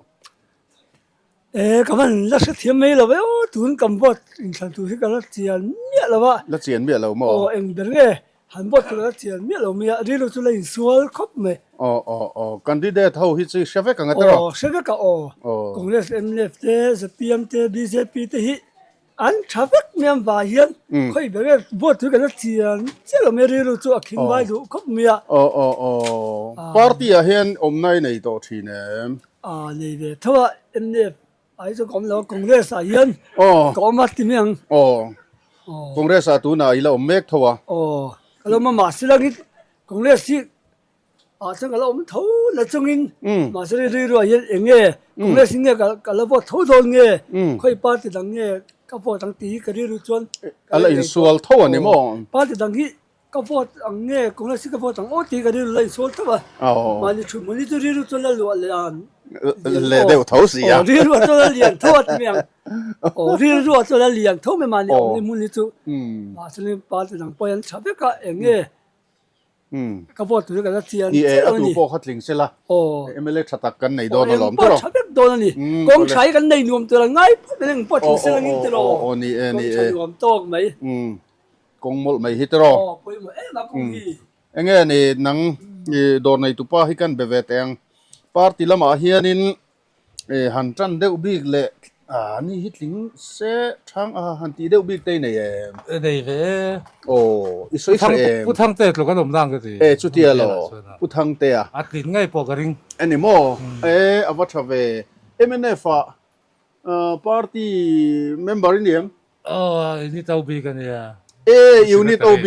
Eh ka van la hrethiam mai lo e aw tun kan vote inthlan tur hi ka la chian miah lo a. La chian miah lo maw? Aw eng ber nge? Han vote tur a chian miah lo mai a, rilru chu la insual khawp mai. Aw aw aw, candidate ho hi chu i hre vek ang a tiraw? Aw, hre vek a aw. Congress, mnf te, zpm te, bjp te hi an tha vek mai ang vah hian khawi ber ber vote tur kan la chian chiah lo mai a, rilru chu a khing vai duh khawp mai a. Aw aw aw, party ah hian awmna i nei tawh thin em? Aw, nei ve tho a, mnf Ai chu ka awm lo a, Congress ah hian ka awm a ti mai ang. Aw, Congress ah tunah i la awm mek tho a. Aw, ka la awm a, mahse langin Congress hi ah chuan ka la awm tho la chungin mahse rilru ah hian eng nge Congress hi nge ka la vote tho dawn nge khawi party dang nge ka vote ang tih hi ka rilru chuan a la insual tho a ni maw? Party dang hi Ka vote ang nge Congress hi ka vote ang aw tih ka rilru la insual teuh a, mahni thu hmun hi chu rilru chuan la luah leh ang leh deuh tho si a. Aw rilru ah chuan la lian tho a ti mai ang, aw rilru ah chuan la lian tho mai mahni awmna hmun hi chu mahse party dang pawh hian tha vek a eng nge ka vote tur hi ka la chian Ni e, chiah a lo a tu ni. pawh kha tling sela MLA tha tak kan nei dawn alawm Engpawh tiraw. tha vek dawn a ni, kawng tha hi kan nei nuam tur a ngai phawt mai engpawh tling sela ngin tiraw, Aw ni e ni kawng tha e. nuam tawk mai. Kawng mawlh mai hi tiraw? Aw, pawimawh em a kawng hi. Enge ni nang i dawr nei tupa hi kan be ve teh ang. Party lamah hianin han tan deuh bik leh a ni hi tling se thang a han tih deuh bik te i nei em? Nei ve e. Aw, i sawi hreh em? Pu Thangte tluk an awm nang ka ti. E, chutia lo, Pu Thangtea. A tlin ngei pawh ka ring. Eni maw? E, a va tha ve. Mnf ah party member i ni em? Aw, unit OB ka nia. E, unit OB.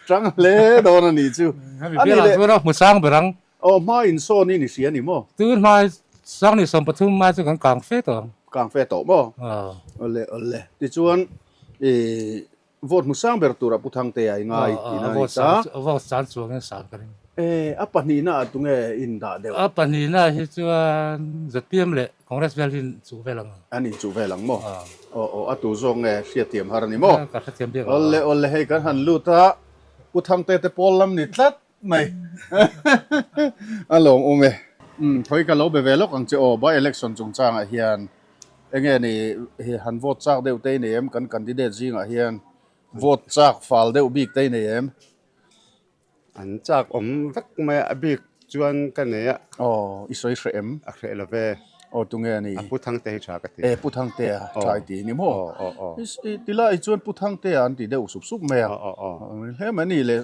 Tang hle dawn a nih chu. Hemi bial ah chuan a hmu sang ber ang. Aw, hma in sawn in i hria a ni maw? Tun hma sang ni 13 mai chu kan kang fe tawh ang. Kang fe tawh maw? Aw. Awle, awle. Tichuan, i Vote hmu sang ber tura Pu Thangtea i ngai tihna a ni ta. A vote san chuangin san ka ring. E, a pahnihna ah tunge in dah deuh? A pahnihna hi chuan zpm leh Congress vel hi in chuh vel ang. An in chuh vel ang maw? Aw aw, a tu zawk nge hriatthiam har a ni maw? Ka hrethiam bik lo. Awle awle hei kan han lut a, Pu Thangte te pawl lam ni tlat mai. A lawmawm e. Umm, thawi ka lo be ve lawk ang che aw, by election chungchangah hian. Enge ni hi han vote chak deuh te i nei em? Kan candidate zingah hian vote chak fal deuh bik te i nei em? An chak awm vek mai a, a bik chuan ka nei a. Aw, i sawi hreh em? A hreh lo ve. Aw, tunge a ni? A Pu Thangte hi tha ka ti. E, Pu Thangtea tha i ti ni maw? Aw, aw, aw. I tilai chuan Pu Thangtea an ti deuh sup sup mai a. Aw, aw, aw. Hle mai a ni le.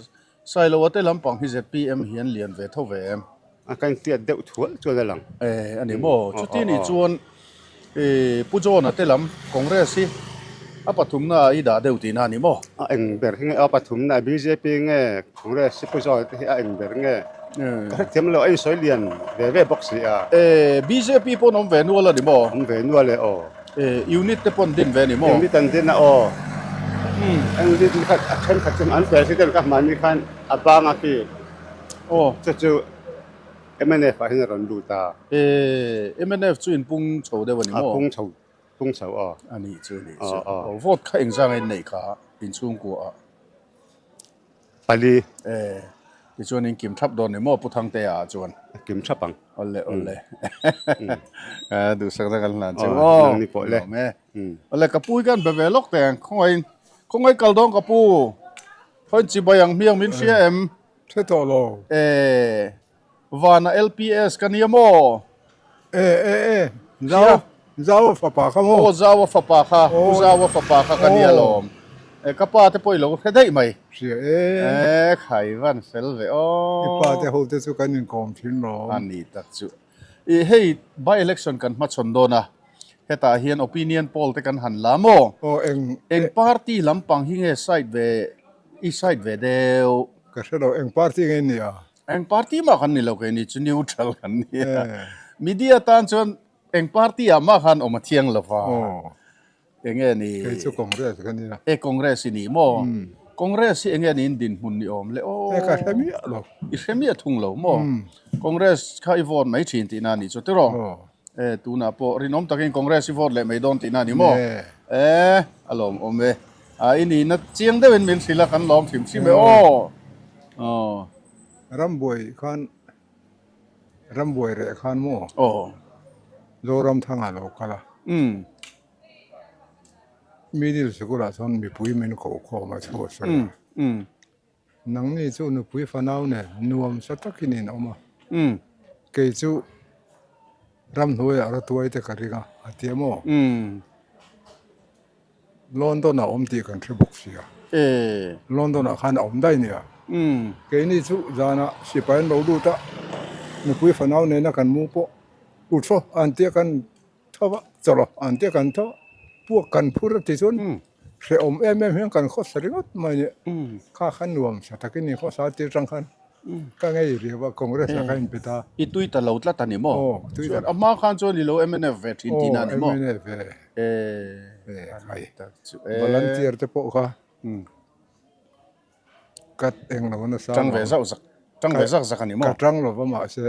Sailoa te lampang hi zpm hi an lian ve tho ve em? A kan tiat deuh thual chuan a lang. E, a ni maw? Chuti nih chuan e Pu John-a te lam Congress hi a pathumna ah i dah deuh tihna a ni maw? A eng ber hi nge a pathumna bjp nge Congress hi Pu John-a te hi a eng ber nge? Ka hrethiam lo, a insawi lian ve ve bawk si a. E, bjp pawn awm ve nual a ni maw? Awm ve nual e aw. E, unit te pawn din ve ni maw? Unit an din a aw. Unit kha a thenkhat chu an president ka hmani khan a bang a khi. Aw. Chu chu mnf ah hian a rawn lut a. E, mnf chu in pung chho deuh a ni maw? A pung chho, pung chho aw. A nih chu, a nih chu. Aw, vote kha engzang a in neih kha inchhungkua ah? Pali. E, tichuan in kim thap dawn ni maw Pu Thangtea ah chuan? A kim thap ang. Awle awle. Duhsakna kan hlan che aw. Nang ni pawh le. Lawm e. Awle ka pu hi kan be ve lawk teh ang. Khawngaih khawngaih kal dawn ka pu. Khawiin chibai ang hmiang min hria em? Hre tawh lo. E, Vana LPS ka nia maw? E e e, Zau, Zaua fapa kha maw? Aw Zaua fapa kha, U Zaua fapa kha ka nia lawm. E ka pa te pawh i lo hre daih mai. Hria e. E khai van fel ve aw. I pa te ho te chu kan inkawm thin lawm. A ni tak chu. I hei by election kan hmachhawn dawn a, hetah hian opinion poll te kan han la maw? Aw eng. Eng party lampang hi nge side ve, i side ve deuh? Ka hre lo, eng party nge i nia? Eng party mah kan ni lo keini chu neutral kan ni a. Media tan chuan eng party ah mah khan awm a thiang lo va. Enge ni? Kei chu Congress ka nia. E Congress i ni maw? Congress hi enge niin dinhmun ni awm le aw. E ka hre miah lo. I hre miah thung lo maw? Congress kha i vote mai thin tihna a nih chu tiraw? E tunah pawh rinawm takin Congress i vote leh mai dawn tihna a ni maw? E a lawmawm e. A i nihna chiang deuhin min hrilh a kan lawm hrim hrim e aw. Aw. Rambuai khan Rambuai reh khan maw? Aw. Zoramthanga lo kal a. Umm. Middle sikul ah chuan mipui min ko khawm a chhuah sawi a. Umm. Nangni chu nupui fanau nen nuam sa takin in awm a. Kei chu ramhnuaiah ratuai te ka ring a, a ti a maw? London ah awm tih kan hre bawk sia. London ah khan a awm daih nia. Keini chu zanah sipai an lo lut a, nupui fanau nena kan mu pawh uthaw an tia kan tho a, chawlh an tia kan tho a, puak kan phur a ti chuan hrehawm em em hian kan khawsa ringawt mai nia. Kha khan nuam sa takin in khawsa tir tang khan ka ngei riau a, Congress ah khan in pe ta. I tui ta lo tlat a ni maw? Aw, tui ta. Chuan a hma khan chuan i lo mnf ve thin tihna a ni maw? Aw, mnf ve. Eh, tak chu eh. Volunteer te pawh kha ka eng lo nasa. Tang ve zauh zak, tang ve zak zak a ni maw? Ka tang lo va mahse.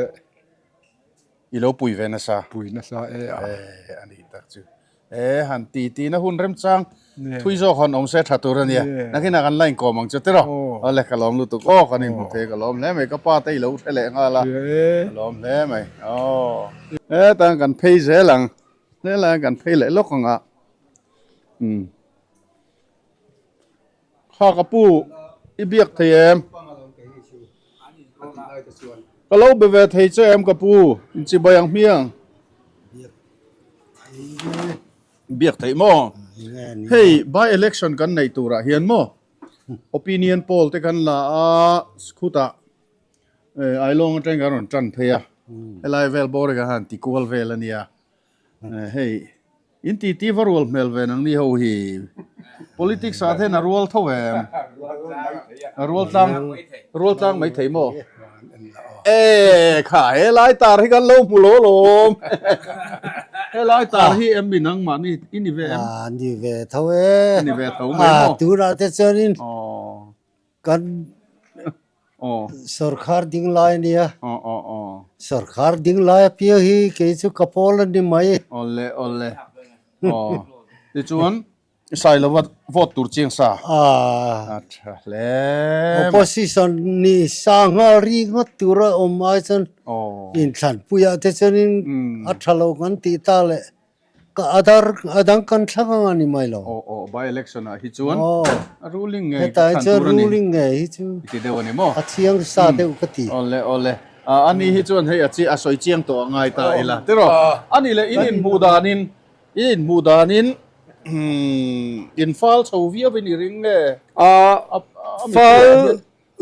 I lo pui ve nasa. Pui nasa e a. Eh, a ni tak chu. Eh, han ti ti na hun remchang thui zawk han awm se tha tur a nia. Nakinah kan la inkawm ang chu tiraw. Awle ka lawm lutuk aw, kan inhmu thei ka lawm hle mai. Ka pa te i lo hre leh nghal a, ka lawm hle mai. Aw. Hetah kan phei zel ang. Helai kan phei leh lawk ang a. Umm. Kha ka pu i biak thei em? Ka lo be ve thei che em ka pu? Inchibai ang hmiang. Biak theih maw? Hei by election kan neih turah hian maw opinion poll te kan la a khutah Ailawng atangin kan rawn tan phei a, helai vel bawr hi kan han ti kual vel a nia. Hei in ti ti va rual hmel ve nang ni ho hi politics ah te hian a rual tho em? A rual tlang rual tlang mai thei maw? E kha helai tar hi kan lo hmu lo lawm helai tar hi em mi nangmah ni i ni ve em? A ni ve tho e. A ni ve tho mai maw? A tunah te chuanin Kan sorkar ding lai a nia. Sorkar ding lai apiang hi kei chu ka pawl a ni mai. Awle awle. Aw. Tichuan Sailova vote tur chiang sa. A tha hle. Opposition ni sa nghal ri ngawt tura awm ai chuan inthlanpuiah te chuanin a tha lo kan tih ta leh. Ka adar a dang kan thlang ang a ni mai lo. Aw aw by election ah hi chuan a ruling ngei Hetah hi thlan chuan tur a ni. ruling ngei hi chu I ti deuh a ni maw? a chiang sa deuh ka ti. Awle awle a ni hi chuan hei a chi a sawi chiang tawh a ngai ta ila tiraw? A ni leh in inhmuh danin in inhmuh danin in fal chho viau in i ring nge? A fal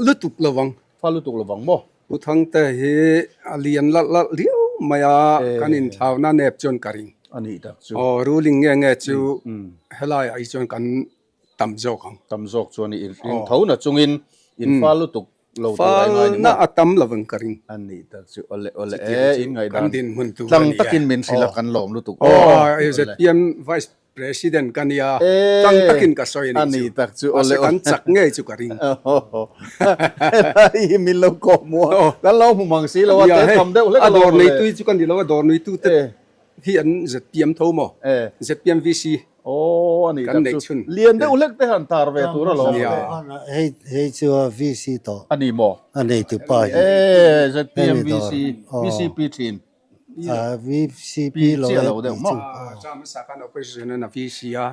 lutuk lo ang. Fal lutuk lo vang maw? Pu Thangte hi a lian lalh lalh riau mai a, kan inthlauna nep chuan ka ring. A nih tak chu. Aw, ruling nge nge chu helaiah hi chuan kan tam zawk ang. Tam zawk chuan i ring tho na chungin in fal lutuk lo tur a ngai ni maw? Falna a tam lovang ka ring. A nih tak chu. Awle awle e, in ngaihdan Kan dinhmun tur a ni e. Tlang takin min hrilh a kan lawm lutuk. Aw, ZPM Vice President ka nia, tang takin ka sawi a nih chu. Mahse kan chak ngei chu ka ring. Helai hi min lo kawh hmu a, kan lo hmu mang si lo a, tel tam deuh hlek a dawr neitu hi chu ka ni lo a, dawr neitu te hi an ZPM tho maw? ZPM VC Aw a nih tak chu, lian deuh hlek te han tar ve tur alawm. Hei hei chu a VC tawh. A ni maw? A neitu pa hi. ZPM VC, VCP thin. VCP lo chiah lo deuh maw? Cham hmasa khan opposition an a VC a,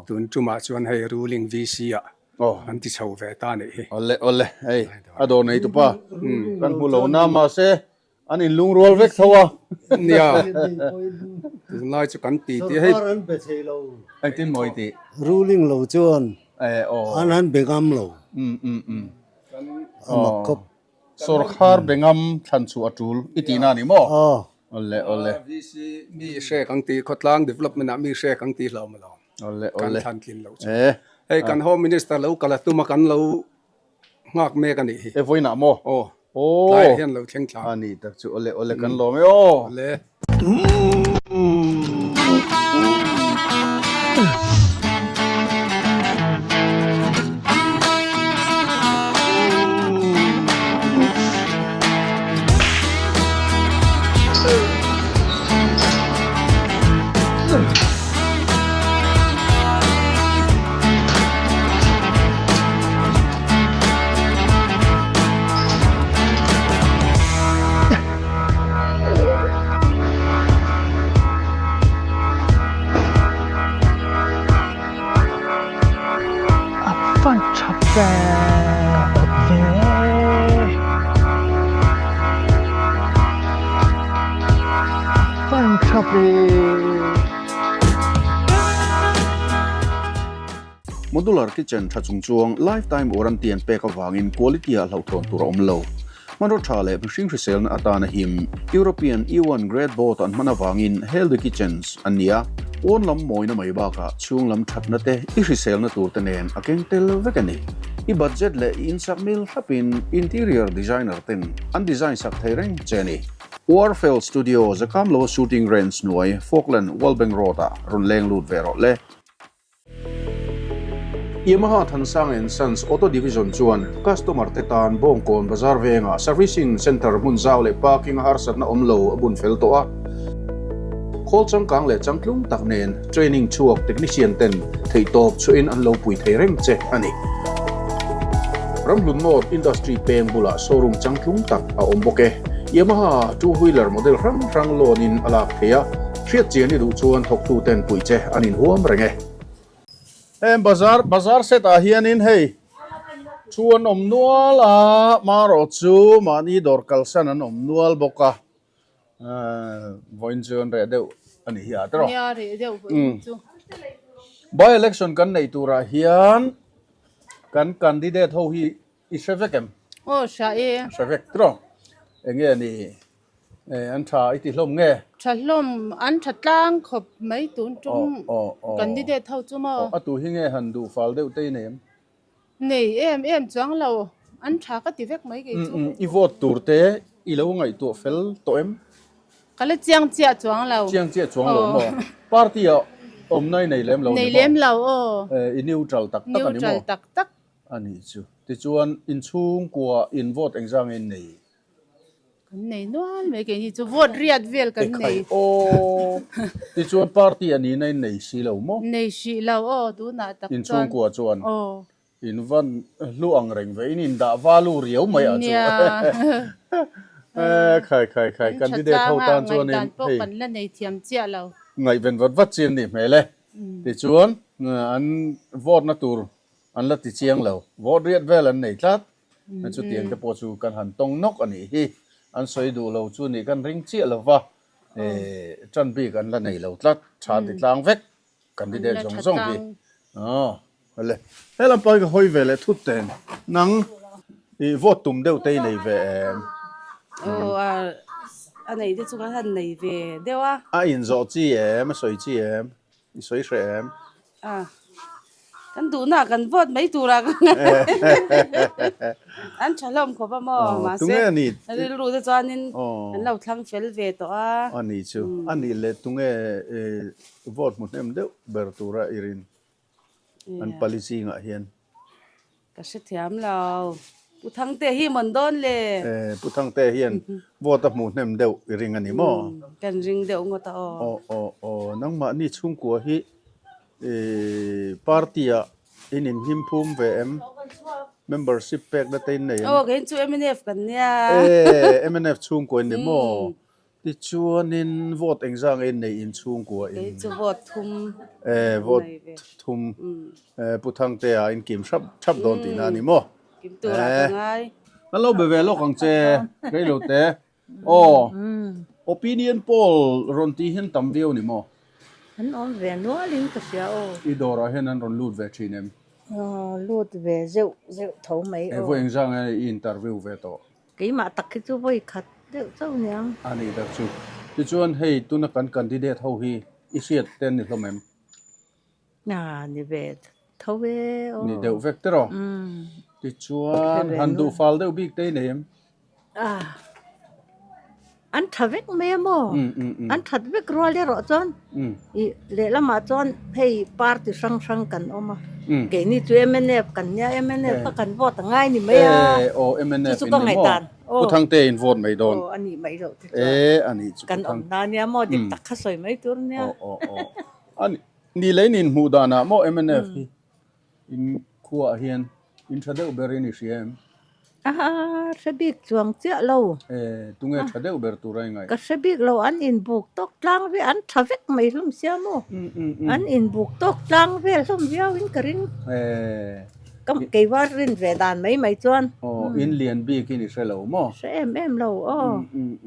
tun tumah chuan hei ruling VC ah an ti chho ve ta anih hi. Awle awle hei a dawr nei tupa kan hmu lo na mahse an in lungrual vek tho a. Nia tunlai chu kan ti tih hei. Sorkar an be thei lo. Engtin maw i tih? Ruling lo chuan an han be ngam lo. A mak khawp. Sorkar bengam thlan chu a tul i tihna a ni maw? Aw. Awle awle. VC mi hrek ang tih khawtlang development ah mi hrek ang tih hlauh maw? Awle awle. Kan thlan tlin loh chu. Hei kan Home Minister lo kal a tum a kan lo nghak mek a nih hi. E vawiinah maw? Aw. Tlaiah hian lo thleng thla. A ni tak chu awle awle kan lawm e aw. Awle. A fan tha ve. Van tha ve. Modular kitchen tha chung chuang lifetime warranty an pek avangin quality ah hlauhthawn tur a awm lo. Hmanraw tha leh mihring hriselna atana him European E1 grade board an hman avangin healthy kitchens an ni a. Pawn lam mawina mai bakah chhung lam thatna te i hriselna tur te nen a keng tel vek a ni. I budget leh i insak mil thlapin interior designer ten an design sak thei reng che a ni. Warfel Studio Zakamlo Shooting Range hnuai Falkland World Bank Road ah rawn leng lut ve rawh le. Yamaha Thansang and Sons Auto Division chuan customer te tan Bawngkawn Bazar vengah Servicing Centre hmun zau leh parking a harsatna awm lo a bun fel tawh a. Khawl changkang leh changtlung tak nen training chhuak technician ten theihtawp chhuahin an lo pui thei reng che a ni. Ramhlun North Industry peng bulah showroom changtlung tak a awm bawk e. Yamaha two wheeler model hrang hrang loan in a lak thei a. Hriat chian i duh chuan thawktu ten puih che an inhuam reng e. Heng bazar bazar set ah hianin hei thu an awm nual a, marawh chu mahni dawr kalsan an awm nual bawk a, vawiin chu an reh deuh a nih hi a tiraw? Nia reh deuh vawiin chu. By election kan neih turah hian kan candidate ho hi i hre vek em? Aw hria e. Hre vek tiraw? Enge ni An tha i ti hlawm nge? Tha hlawm, an tha tlang khawp mai tun tum candidate ho chu maw? A tu hi nge han duh fal deuh te i nei em? Nei em em chuang lo, an tha ka ti vek mai kei chu. I vote tur te i lo ngaihtuah fel tawh em? Ka la chiang chiah chuang lo. Chiang chiah chuang lo maw? Party ah awmna i nei lem lo ni maw? Nei lem lo aw. I neutral tak tak a ni maw? Neutral tak tak. A nih chu. Tichuan inchhungkua in vote engzang in nei? Kan nei nual mai keini chu vote riat vel kan nei. Ekhai aw. Tichuan party a nihna in nei si lo maw? Nei hrih lo aw tunah tak chuan. Inchhungkua chuan. Aw. In van hlu ang reng ve in indah value riau mai ah chu. Nia. Ekhai khai khai candidate ho tan chuan in Ngaihdan pawh kan la nei thiam chiah lo. Ngaihven vat vat chi an nih hmel e. Tichuan an vote na tur an la ti chiang lo. Vote riat vel an nei tlat. Chutiang te pawh chu kan han tawng nawk a nih hi. An sawi duh lo chu nih kan ring chiah lo va, tan bik an la nei lo tlat, tha ti tlang vek candidate zawng zawng hi. Aw, le, he lam pawh hi ka hawi ve leh thut teng. Nang i vote tum deuh te i nei ve em? Aw, a nei te chu kan han nei ve deuh a. A inzawh chi em? A sawi chi em? I sawi hreh em? A, kan duhna kan vote mai tura ka An tha hlawm khawp a maw? Mahse, rilru te chuanin an lo thlang fel ve tawh a. A ni chu. A nih leh tunge vote hmu hnem deuh ber tura i rin? An pali zingah hian. Ka hrethiam lo. Pu Thangte hi mawn dawn le. Eh, Pu Thangte hian vote a hmuh hnem deuh i ring a ni maw? Kan ring deuh ngawt a aw. Aw, aw, aw. Nangmahni chhungkua hi party ah in inhlim phum ve em? Membership pekna te in nei em? Aw, kei chu mnf kan nia. Eh, mnf chhungkua in ni maw? Tichuanin vote engzah nge in neih in chhungkua in? Kei chu vote thum. Eh vote thum. Eh Pu Thangtea in kim hrap thap dawn tihna a ni maw? Kim tur ah ka ngai. Kan lo be ve lawk ang che reilo te. Aw opinion poll rawn tih hian tam viau ni maw? An awm ve nual in ka hria aw. I dawrah hian an rawn lut ve thin em? Aw lut ve zeuh zeuh tho mai aw. Eh vawi engzah nge i interview ve tawh? Keimah tak hi chu vawi khat deuh chauh niang. A nih tak chu. Tichuan hei tuna kan candidate ho hi i hriat te an ni hlawm em? A ni ve tho e aw. Ni deuh vek te rawh. Tichuan han duh fal deuh bik te i nei em? A an tha vek mai a maw? An that vek rual erawh chuan ih lehlamah chuan hei party hrang hrang kan awm a. Keini chu mnf kan nia mnf kha kan vote a ngai ni mai a. Aw mnf in ni maw? Pu Thangte in vote mai dawn. Aw a nih mai loh te chuan. E a nih chu Kan awm hna nia maw dik tak kha sawi mai tur nia. Aw aw aw. A nih lei nin hmuh danah maw mnf hi In khuaah hian in tha deuh ber in i hria em? Aha, hre bik chuang chiah lo. E, tunge tha deuh ber tur a i ngaih? Ka hre bik lo, an inbuk tawk tlang vel, an tha vek mai hlawm sia maw? An inbuk tawk tlang vel hlawm viau in ka ring. E, Ka keiva rin ve dan mai mai chuan. Aw, in lian bik in i hre lo maw? Hre em em lo aw.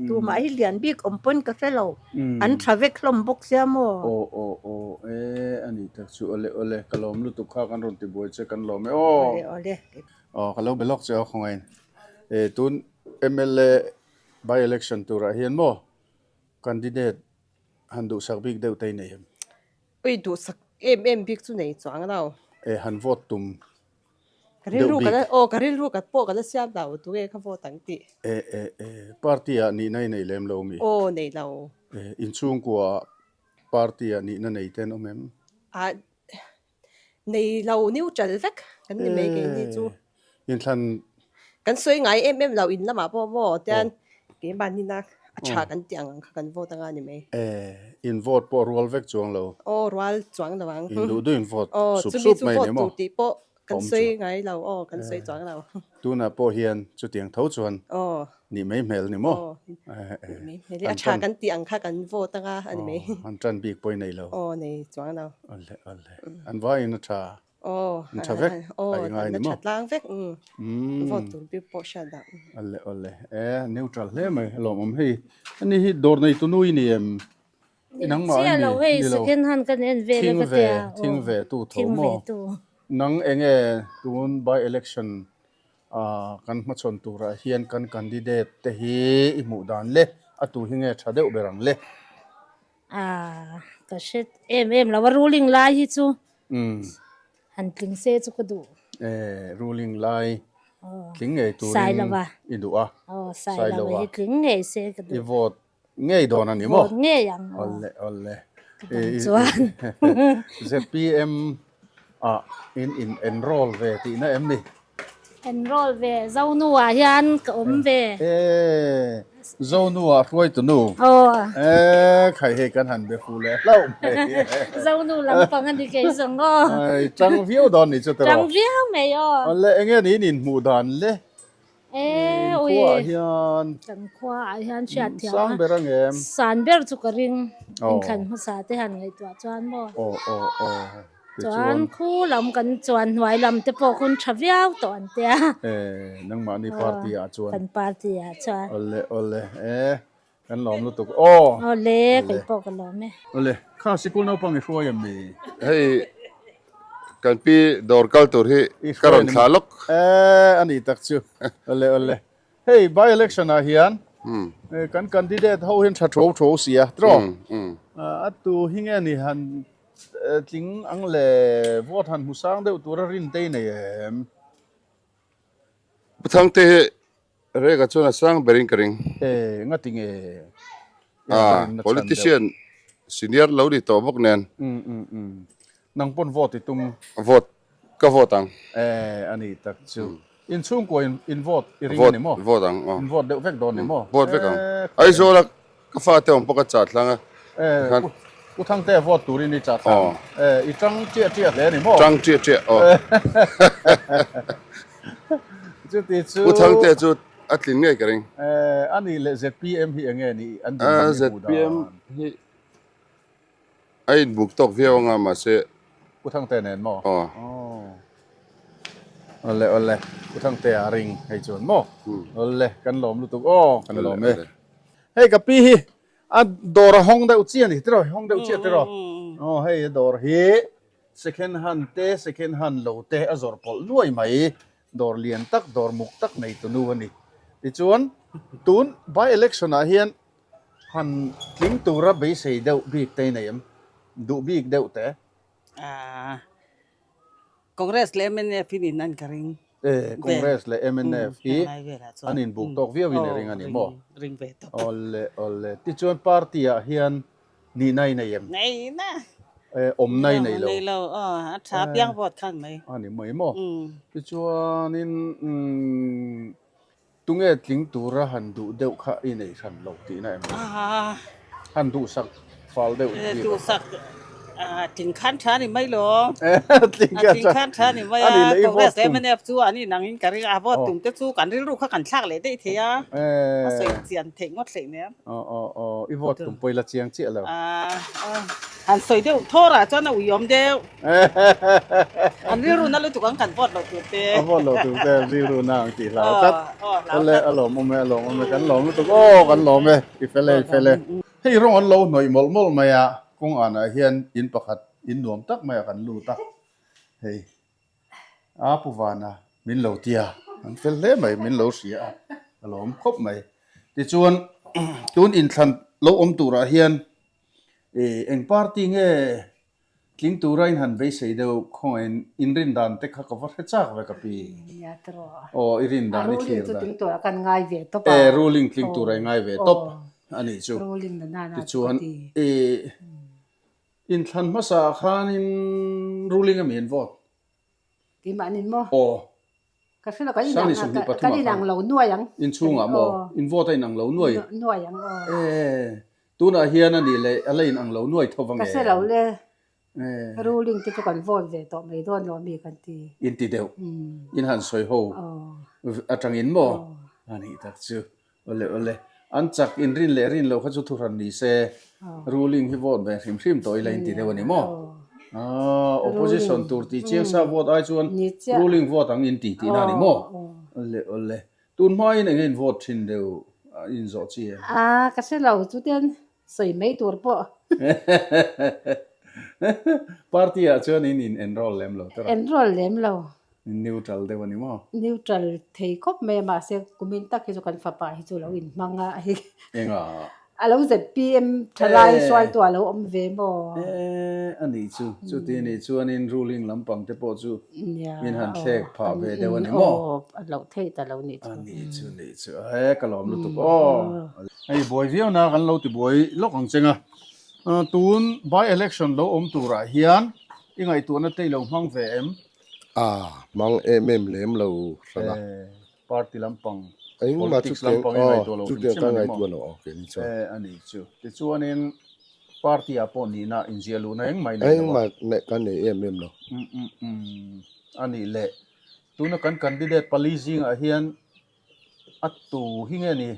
Tumah hi lian bik awm pawn ka hre lo. An tha vek hlawm bawk sia maw? Aw aw aw e a ni tak chu awle awle ka lawm lutuk kha kan rawn ti buai che kan lawm e aw. Awle awle. Aw ka lo be lawk che aw khawngain. E tun mla by election turah hian maw candidate han duhsak bik deuh te i nei em? Ui duhsak em em bik chu nei chuang lo. E han vote tum Ka deuh rilru bik. ka la aw ka rilru ka pawh ka la siam lo tunge ka vote ang tih. E e e party ah nihna i nei lem lo mi? Aw nei lo. E inchhungkua ah party ah nihna nei te an awm em? Ah Nei lo neutral vek kan ni mai keini chu. Inthlan. Kan sawi ngai em em lo in lamah pawh maw tian keimahni na a tha kan tih ang ang kha kan vote anga ni mai. E, in vote pawh rual vek chuang lo. Aw rual chuang lo ang. In duh duh in vote sup sup mai ni maw. Chumi chu vote tur tih pawh kan sawi ngai lo aw kan sawi chuang lo. Tunah pawh hian chutiang tho chuan nih mai hmel ni maw? Nih mai hmel a tha kan tih ang kha kan vote anga a ni mai. An tan bik pawh i nei lo. Aw nei chuang lo. Awle awle an vaiin a tha. An tha vek a i ngai ni maw? Aw tha tlang vek vote tur bik pawh hriat dah. Awle awle e neutral hle mai a lawmawm hei. Ani hi dawr nei tu nui ni em? Nangmah Chiah lo hei second hand kan en vel a ka tia. Thing ve tu tho maw? Nang enge tun by election kan hmachhawn turah hian kan candidate te hi i hmuh dan le a tu hi nge tha deuh ber ang le? Ka hre em em lo a ruling lai hi chu han tling se chu ka duh. E ruling lai tling ngei turin i duh a. Sailova hi tling ngei se ka duh. I vote Ngei dawn a ni maw? Vote ngei ang aw. Awle awle. Chuan. ZPM ah in in enroll ve tihna em ni? Enroll ve, Zonu ah hian ka awm ve. E, Zonu ah hruaitu nu. Aw. E, khai hei kan han be fu leh hlauh mai. Zonu lampang a ni kei zawng aw. Ai, tang viau dawn ni chu tiraw? Tang viau mai aw. Awle, enge ni in inhmuh dan le? E ui Khuaah hian kan khuaah hian hriat thiam a sang ber ang em? San ber chu ka ring inthlan hmasa te han ngaihtuah chuan maw? Aw aw aw Chuan khu lam kan chuan hnuai lam te pawh hun tha viau tawh an tia. E nangmahni party ah chuan Kan party ah chuan. Awle awle e Kan lawm lutuk aw. Awle, kei pawh ka lawm e. Awle, kha sikul naupang i hruai em ni? Hei kan pi dawr kal tur hi ka rawn thlah lawk. E a ni tak chu. Awle awle. Hei by election ah hian kan candidate ho hian tha tho tho si a tiraw? A tu hi nge ni han tling ang le vote han hmu sang deuh tura rin te i nei em? Pu Thangte hi Rega chuan a sang berin ka ring. E, ngati nge? Ah, politician senior lo ni tawh bawk nen. Um, um, um. Nang pawn vote i tum? Vote, ka vote ang. E, a ni tak chu. In chhungkua in, in vote i ring a ni maw? Vote ang, aw. In vote deuh vek dawn ni maw? Vote vek ang. Aizawla Ka fate awm pawh ka chah thlang a. Eh, Pu Thangte vote turin i chah thlang. Eh, i tang chiah chiah hle a ni maw? Tang chiah chiah, aw. Chuti chu. Pu Thangte chu a tlin ngei ka ring. Eh, a nih leh ZPM hi enge ni an din hmun i hmuh dan? ZPM hi A inbuk tawk viau anga mahse. Pu Thangte nen maw? Aw. Awle awle Pu Thangte a ring hei chuan maw? Awle kan lawm lutuk aw kan lawm e. Hei ka pi hi a dawr a hawng deuh chiah a ni tiraw hawng deuh chiah tiraw? Aw hei a dawr hi second hand te second hand lo te a zawrh pawlh nuai mai dawr lian tak dawr muk tak nei tu nu a ni. Tichuan tun by election ah hian Han tling tura beisei deuh bik te i nei em? Duh bik deuh te? Aaa Congress leh mnf in in an ka ring. E, Congress leh mnf hi an inbuk tawk viau in i ring a ni maw? Ring ve tawp. Awle awle. Tichuan party ah hian nihna i nei em? Nei na. E, awmna i nei lo. Nei lo, aw a tha piang vote khan mai. A ni mai maw? Tichuanin umm Tunge tling tura han duh deuh kha i nei hran lo tihna em ni? Han duhsak fal deuh bik ang. Duhsak Tling khan tha ni mai lo. Tling khan tha ni mai a. Congress leh mnf chu an inang in ka ring a. Vote tum te chu kan rilru kha kan thlak leh daih thei a. A sawi chian theih ngawt hleih nen. I vote tum pawh i la chiang chiah lo. Han sawi deuh thawr ah chuan a uiawm deuh. An rilru na lutuk ang kan vote lo tur te. A vote lo tur te an rilru na ang tih hlau tlat. Awle a lawmawm e a lawmawm e kan lawm lutuk aw kan lawm e i fel e i fel e. Hei rawng an lo hnawih mawlh mawlh mai a, kawng anah hian in pakhat in nuam tak maiah kan lut a, hei a Pu Vana min lo tia an fel hle mai min lo hria a, ka lawm khawp mai. Tichuan tun inthlan lo awm turah hian ih eng party nge Tling tura in han beisei deuh khawngaihin in rin dan te kha ka va hre chak ve ka pi. Nia tiraw. Aw i rin dan i thlir dan. A ruling chu tling tura kan ngai ve tawp a. E ruling tling tura i ngai ve tawp a nih chu. Ruling na nana chu ka ti. Tichuan i inthlan hmasa ah khanin ruling ami an vote? Keimah nin maw? Aw. Ka hre lo, kan inang kan inang lo nuai ang. Inchhungah maw? In vote a inang lo nuai? Nuai ang aw. E, tunah hian a nih leh a la inang lo nuai tho vang em? Ka hre lo le. Ruling te chu kan vote ve tawh mai dawn lo mi kan ti. In ti deuh. In han sawi ho atangin maw? A nih tak chu. Awle awle. An chak in rin leh rin loh kha chu thuhran ni se. Ruling hi vote ve hrim hrim tawh ila in ti deuh a ni maw? Aaa opposition tur tih chiang sa vote ai chuan ruling vote ang in ti tihna a ni maw? Awle awle. Tun hmain eng nge in vote thin deuh in zawh chi em? Aa ka hre lo chutian sawi mai tur pawh. Party ah chuan in in enroll lem lo tawh a? Enroll lem lo. Neutral deuh a ni maw? Neutral thei khawp mai a mahse kumin tak hi chu kan fapa hi chu lo inhmang a hei. Enga? A lo ZPM thalai hruaitu a lo awm ve maw? E a nih chu. Chuti a nih chuanin ruling lampang te pawh chu min han thlek phah ve deuh a ni maw? Aw a loh theih ta lo nih chu. A nih chu nih chu. E ka lawm lutuk aw. Hei buai viau na kan lo ti buai lawk ang cheng a. Tun by election lo awm turah hian i ngaihtuahna te i lo hmang ve em? A hmang em em lem lo hran a. Party lampang, Engmah politics chutiang lampang i aw ngaihtuah lo hrim chutiang hrim ka a ni maw? ngaihtuah lo aw keini chuan. E a ni chu. Tichuanin party ah pawh nihna inziah luhna engmah i nei lo a. Engmah neih ka nei em em lo. Um um um a nih leh tuna kan candidate pali zingah hian A tu hi nge ni?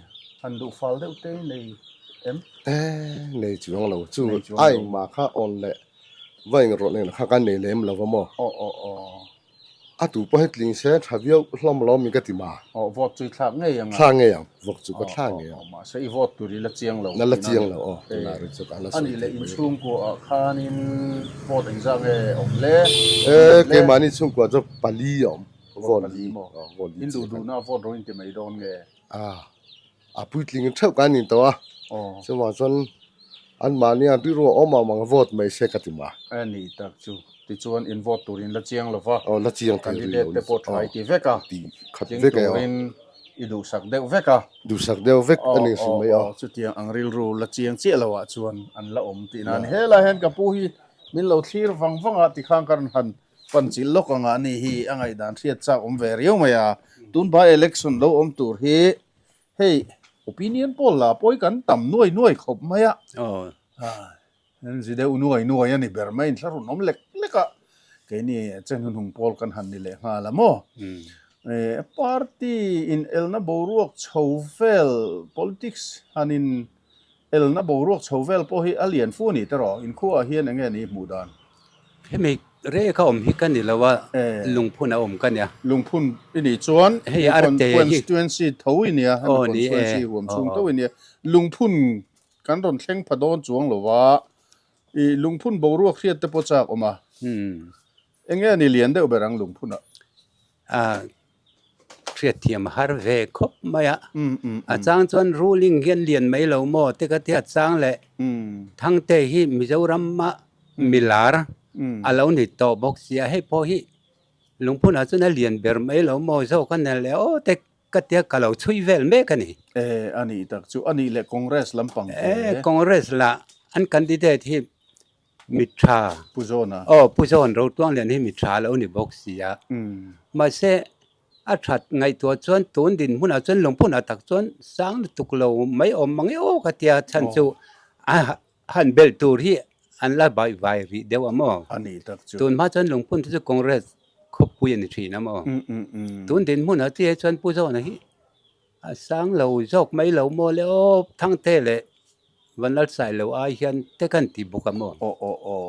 Han duh fal deuh te i nei em? E, nei chuang lo. Chu a engmah kha awn leh va engrawh nen kha ka nei lem lo va maw? Aw aw aw. A tu pawh hi tling se tha viau hlawm lo mi ka ti ma. Aw, vote chu i thlak ngei ang a. Thlak ngei ang, vote chu ka thlak ngei ang. Aw, mahse i vote tur i la chiang lo. Na la chiang lo aw, tunah rih chu ka la sawi Anih leh thei mai. inchhungkua ah khanin vote engzah nge awm le? E, keimahni chhungkua chu pali a awm. Vote pali maw? In duh duhna vote ro in ti mai dawn nge? A, a puitling in theuh kan in tawh a, chuvang chuan anmahni a rilru a awm ang ang vote mai se ka ti ma. A ni tak chu, tichuan in vote tur in la chiang lo va, Aw la chiang thei rih lo candidate te pawh tha i ti vek a, ti khat tling vek e aw. turin i duhsak deuh vek a. Duhsak deuh vek a ni hrim mai aw. Aw chutiang ang rilru la chiang chiah lo ah chuan an la awm tihna a ni. Helai hian ka pu hi min lo thlir vang vang a tikhan ka rawn han Panchil lawk anga ani hi a ngaihdan hriat chak awm ve riau mai a, tun by election lo awm tur hi hei opinion poll la pawi kan tam nuai nuai khawp mai a, an zi deuh nuai nuai a ni ber mai, inthlahrun awm lek lek a, keini che hnuhnung pawl kan han ni leh nghal a maw? Party in elna boruak chho vel politics han in Elna boruak chho vel pawh hi a lian fu a ni tiraw? Inkhuaah hian eng nge ni hmuh dan? Hemi rek a awm hi ka ni lo a, lungphun a awm ka nia. Lungphun i nih chuan hei arte hi constituency tho i nia, hemi constituency huam chhung tho i nia. Lungphun kan rawn thleng pha dawn chuang lo va, i lungphun boruak hriat te pawh chak awm a. Eng nge ni lian deuh ber ang lungphunah? Hriatthiam a har ve khawp mai a. A chang chuan ruling hian lian mai lo maw te ka tia chang leh Thangte hi Mizorama milar a lo ni tawh bawk sia hei pawh hi lungphunah chuan a lian ber mai lo maw zawk a ni leh aw te ka tia ka lo chhui vel mek a ni. E a nih tak chu a nih leh Congress lampang te. E Congress lah an candidate hi Mi tha. Pu Zawn a. Aw, Pu Zawn Rotuanglian hi mi tha lo ni bawk si a. Mahse, a that ngaihtuah chuan tun dinhmunah chuan lungphunah tak chuan sang lutuk lo mai awm mang e aw ka tia chhan chu a han belh tur hi an la vai vai rih deuh a maw? A nih tak chu. Tun hma chuan lungphun te chu Congress khawpui a ni thin a maw? Tun dinhmunah chiah chuan Pu Zawna hi a sang lo zawk mai lo maw le aw Thangte leh Vanlalsai lo ai hian te kan ti bawk a maw? Aw aw aw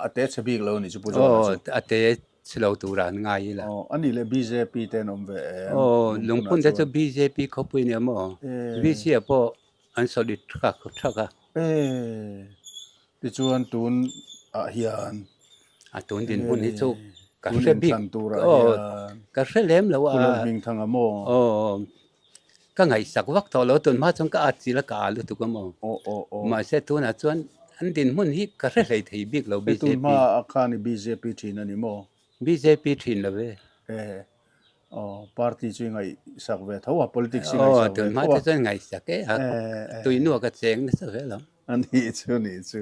a te chhe bik lo a nih chu Pu Zawna chu. Aw a te chhe lo tura an ngai ila. Aw a nih leh bjp te an awm ve em? Aw lungphun te chu bjp khawpui a nia maw? VC ah pawh an solid thak thak a. E tichuan tun ah hian. A tun dinhmun hi chu ka hre bik aw ka hre lem lo a. Pu Lalhmingthanga maw? Aw ka ngaihsak vak tawh lo tun hma chuan ka at chil a ka a lutuk a maw? Aw aw aw. Mahse tunah chuan an dinhmun hi ka hre hlei thei bik lo bjp. Tun hma ah khan i bjp thin a ni maw? Bjp thin lo ve. E Aw, party chu i ngaihsak ve tho a, politics i ngaihsak ve tho a. Aw, tunhma te chuan ngaihsak e a, tuinua ka cheng nasa ve lo. A nih chu, nih chu.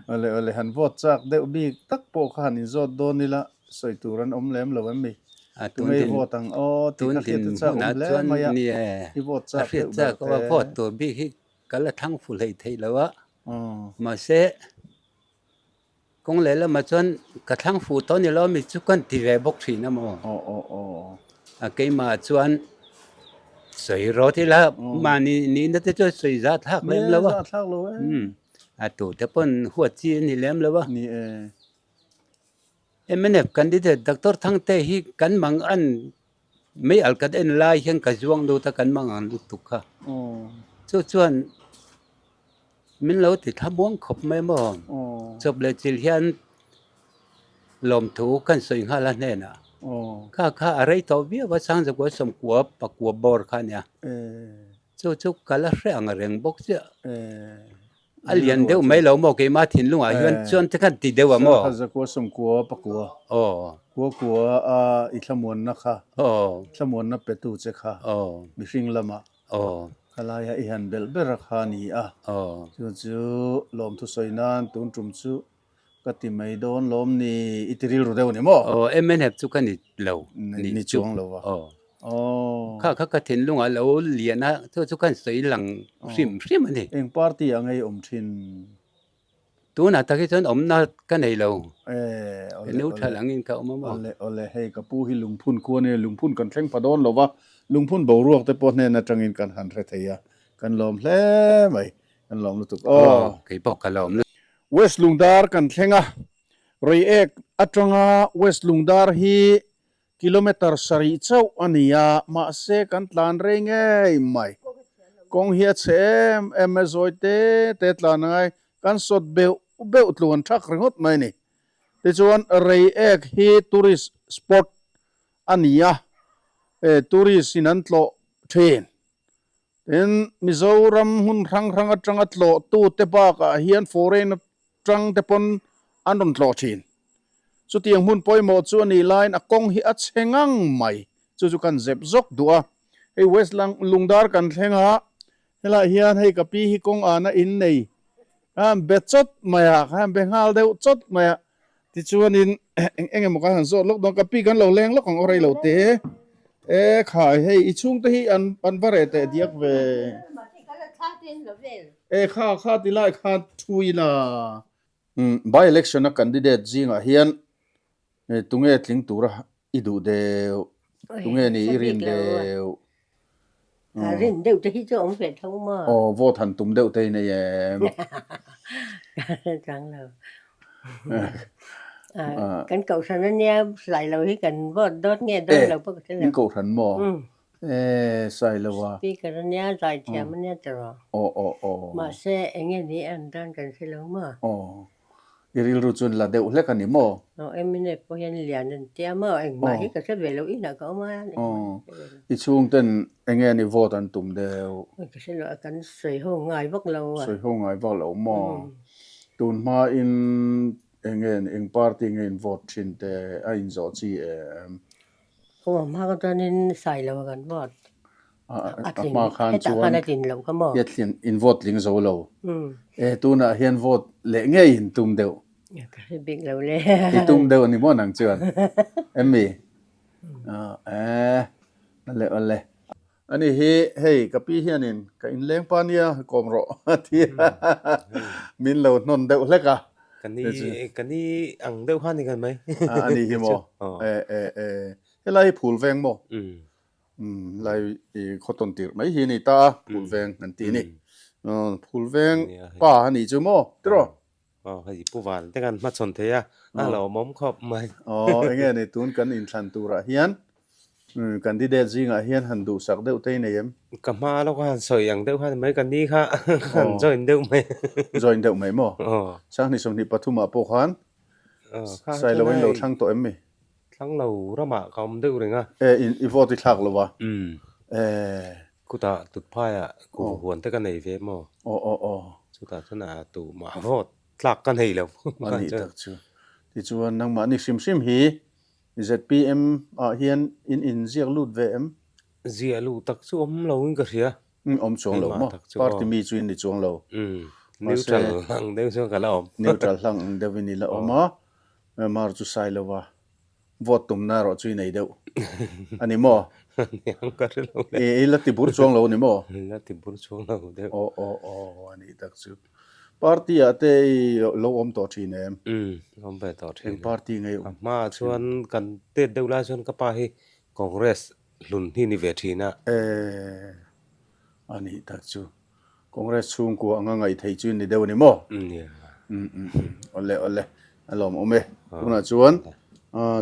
Awle, awle, han vote chak deuh bik tak pawh kha han inzawt dawn ila, sawi tur an awm lem lo em mi? Tunge i vote ang aw tih kha hriat te chak awm hle mai a, i vote chak deuh ber te. Vote tur bik hi ka la thlang fu hlei theih lo a, mahse, Kawng leh lamah chuan ka thlang fuh tawh ni lo mi chu kan ti ve bawk thin a maw? Aw aw aw. A keimah chuan sawi rawt ila mahni nihna te chuan sawi zat thlak lem lo a. Ni e, zat thlak lo e. Umm a tu te pawn huat chi a ni lem lo a. Ni e. Mnf candidate Doctor Thangte hi kan mang an mei al kan en lai hian ka zuang lut a kan mang ang lutuk kha. Chu chuan Min lo ti thlamuang khawp mai maw? Chawp leh chil hian lawmthu kan sawi nghal a hnenah. Kha kha a rei tawh viau a, Sangzakua sawmkua pakua bawr kha a nia. Chu chu ka la hre ang reng bawk chiah. A lian deuh mai lo maw keimah thinlungah hian chuan te khan ti deuh a maw? Sangzakua sawmkua pakua kua kua a i thlamuanna kha, thlamuanna petu che kha mihring lamah. Aw. Khalaia i han belh ber a kha a ni a. Aw. Chu chu lawmthu sawi nan tun tum chu ka ti mai dawn lawm ni i ti rilru deuh a ni maw? Aw, MNF chu ka ni lo. Ni chuang lo va. Aw. Aw. Kha kha ka thinlungah lo lian a, chu chu kan sawi lang hrim hrim a ni. Eng party ah ngei awm thin? Tunah tak hi chuan awmna ka nei lo. Eh, Ka neutral angin ka awm a maw? Awle, awle, hei ka pu hi lungphun khu a nia, lungphun kan thleng pha dawn lo va, lungphun boruak te pawh hnen atangin kan han hre thei a, kan lawm hle mai, kan lawm lutuk aw. Aw, kei pawh ka lawm lutuk. West Lungdar kan thleng a, Reiek atanga West Lungdar hi Kilometre sarih chauh a ni a, mahse kan tlan rei ngei mai. Kawng hi a chhe em em e, zawi te te tlan a ngai, kan sawt beuh beuh tluan thak ringawt mai a ni. Tichuan Reiek hi tourist spot a ni a, tourist in an tlawh thin. Tin, Mizoram hmun hrang hrang atanga tlawhtute bakah hian foreign atang te pawn an rawn tlawh thin. Chutiang hmun pawimawh chu a nih laiin a kawng hi a chhe ngang mai. Chu chu kan zep zawk duh a. Hei West Lungdar kan thleng a, helaiah hian hei ka pi hi kawng ana in nei a be chawt mai a, kha be nghal deuh chawt mai a. Tichuanin eng eng emaw kan han zawt lawk dawn, ka pi kan lo leng lawk ang aw rei lo te. E khai hei i chhungte hi an an va reh teh diak ve. E kha kha ti lai khan thu ila. By election a candidate zingah hian tunge tling tura i duh deuh, tunge ni i rin deuh. Rin deuh te hi chu awm ve tho maw? Aw, vote han tum deuh te i nei em? Chang lo. Kan kohhran ania sai lo hi kan vote dawt nge dawn lo pawh ka hre lo. In kohhran maw? E, sai lo a. Speaker ania, zaithiam ania tiraw? Aw, aw, aw. Mahse enge ni an dan kan hre lo maw? Aw. I rilru chuan la deuh hlek a ni maw? Aw, MNF pawh hian lian an tia maw? Engmah hi ka hre ve lo, inah ka awm a, engmah hi ka hre ve lo. I chhungten enge ni vote an tum deuh? Ka hre lo, kan sawi ho ngai vak lo a. Sawi ho ngai vak lo maw? Tun hmain enge eng party nge in vote thin te a inzawh chi em? Aw, a hma ka chuanin sai lo a kan vote. A hma khan chuan a tlin lo kha maw? I a tlin in vote tling zo lo. E tunah hian vote leh ngei in tum deuh. Ka hre bik lo le. I tum deuh a ni maw nang chuan? Em mi? E, awle awle. Ani hi hei ka pi hianin ka inleng pa nia kawm rawh a ti a, min lo hnawn deuh hlek a. Ka ni ka ni ang deuh kha ni kan mai. A ni hi maw? E e e helai hi phul veng maw? Umm helai i khawtawn tirh mai hi a ni ta a, phul veng an ti a ni. Phul veng pa a nih chu maw tiraw? Aw hei Pu Van te kan hmachhawn thei a, a hlauhawm khawp mai. Aw enge ni tun kan inthlan turah hian candidate zingah hian han duhsak deuh te i nei em? Ka hma lawk a han sawi ang deuh kha ni mai, ka ni kha han join deuh mai. Join deuh mai maw? Aw. 2023 ah pawh khan Sailo in lo thlang tawh em mi? Thlang lo ramah ka awm deuh reng a. E i vote i thlak lo a? Umm. E. Kutah tutphaiah kuh huan te ka nei ve maw? Aw aw aw. Chutah chuan a tu mah vote tlak ka nei lo. A nih tak chu. Tichuan nangmahni hrim hrim hi ZPM ah hian in inziak lut ve em? Ziah luh tak chu awm lo in ka hria. Umm awm chuang lo maw? Party mi chu in ni chuang lo. Umm neutral hlang deuh chuan ka la awm. Neutral hlang ang deuh in i la awm a, Mar chu sai lo va. Vote tumna erawh chu i nei deuh a ni maw? Niang ka hre lo le. I la ti bur chuang lo a ni maw? La ti bur chuang lo deuh. Aw aw aw a nih tak chu. Party ah te i lo awm tawh thin em? Umm awm ve tawh thin. Eng party nge i awm? A hmaah chuan kan tet deuh lai chuan ka pa hi Congress hlun hi ni ve thin a. E a nih tak chu. Congress chhungkua anga ngaih theih chu ni deuh a ni maw? Nia. Umm umm umm awle awle a lawm awm e. Tunah chuan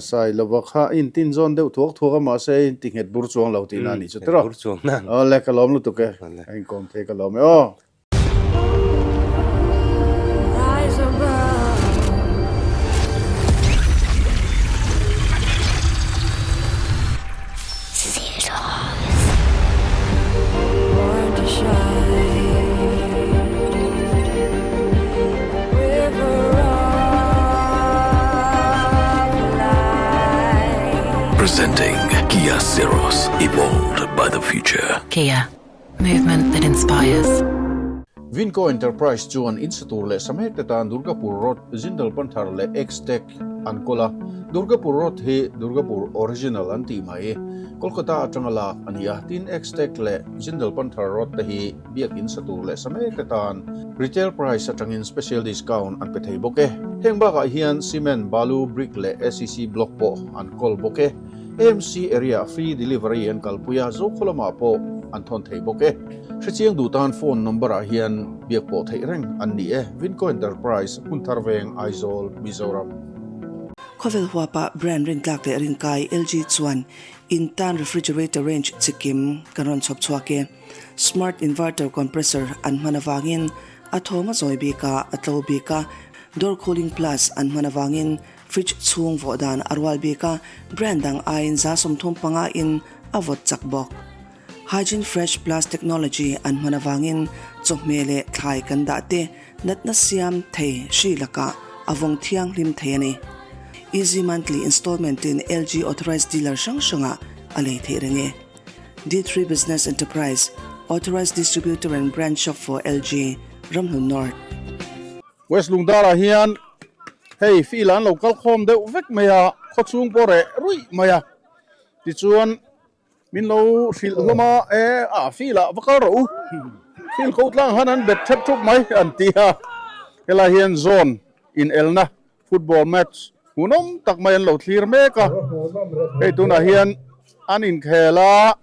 Sailova kha a intin zawn deuh thuak thuak a mahse a inti nghet bur chuang lo tihna a nih chu tiraw? Bur chuang nang. Awle ka lawm lutuk e. A inkawm thei ka lawm e aw. Presenting Kia Ceros, evolved by the future. Kia, movement that inspires. Vinco Enterprise chuan in sa tur leh sa mek te tan Durgapur Road, Jindal Panthar leh X-Tech an kawl a. Durgapur Road hi Durgapur Original an tih mai. Kolkata atanga lak a ni a, tin X-Tech leh Jindal Panthar Road te hi biakin sa tur leh sa mek te tan retail price atangin special discount an pe thei bawk e. Heng bakah hian cement, balu, brick leh ACC block pawh an kawl bawk e. AMC area free delivery an kalpui a, Zokhaw lamah pawh an thawn thei bawk e. Hrechiang duh tan phone number ah hian biak pawh theih reng an ni e. Vinco Enterprise, Hmunthar Veng, Aizawl, Mizoram. Khawvel huapa brand rintlak leh rinkai LG chuan in tan refrigerator range chikim kan rawn chhawp chhuak e. Smart inverter compressor an hman avangin a thawm a zawi bik a, a tlo bik a, door cooling plus an hman avangin fridge chhung vawh dan a rual bik a, brand dang aiin 35% in a vawt chak bawk. Hygiene Fresh Plus Technology an hman avangin chawhmeh leh thlai kan dah te natna siam thei hri lakah a vawng thianghlim thei a ni. Easy Monthly Installment in LG Authorized Dealer hrang hrangah a lei theih reng e. D3 Business Enterprise, Authorized Distributor and Branch Shop for LG, Ramhlun North. West Lungdar-ah hian hei field an lo kal khawm deuh vek mai a, khawchhung pawh reh ruih mai a, tichuan Min lo hrilh hlawm a, e a field ah va kal rawh u, field ko tlang han an bet thep thup mai an ti a, helai hian zone in elna football match hmuhnawm tak mai an lo thlir mek a, hei tunah hian an inkhel a,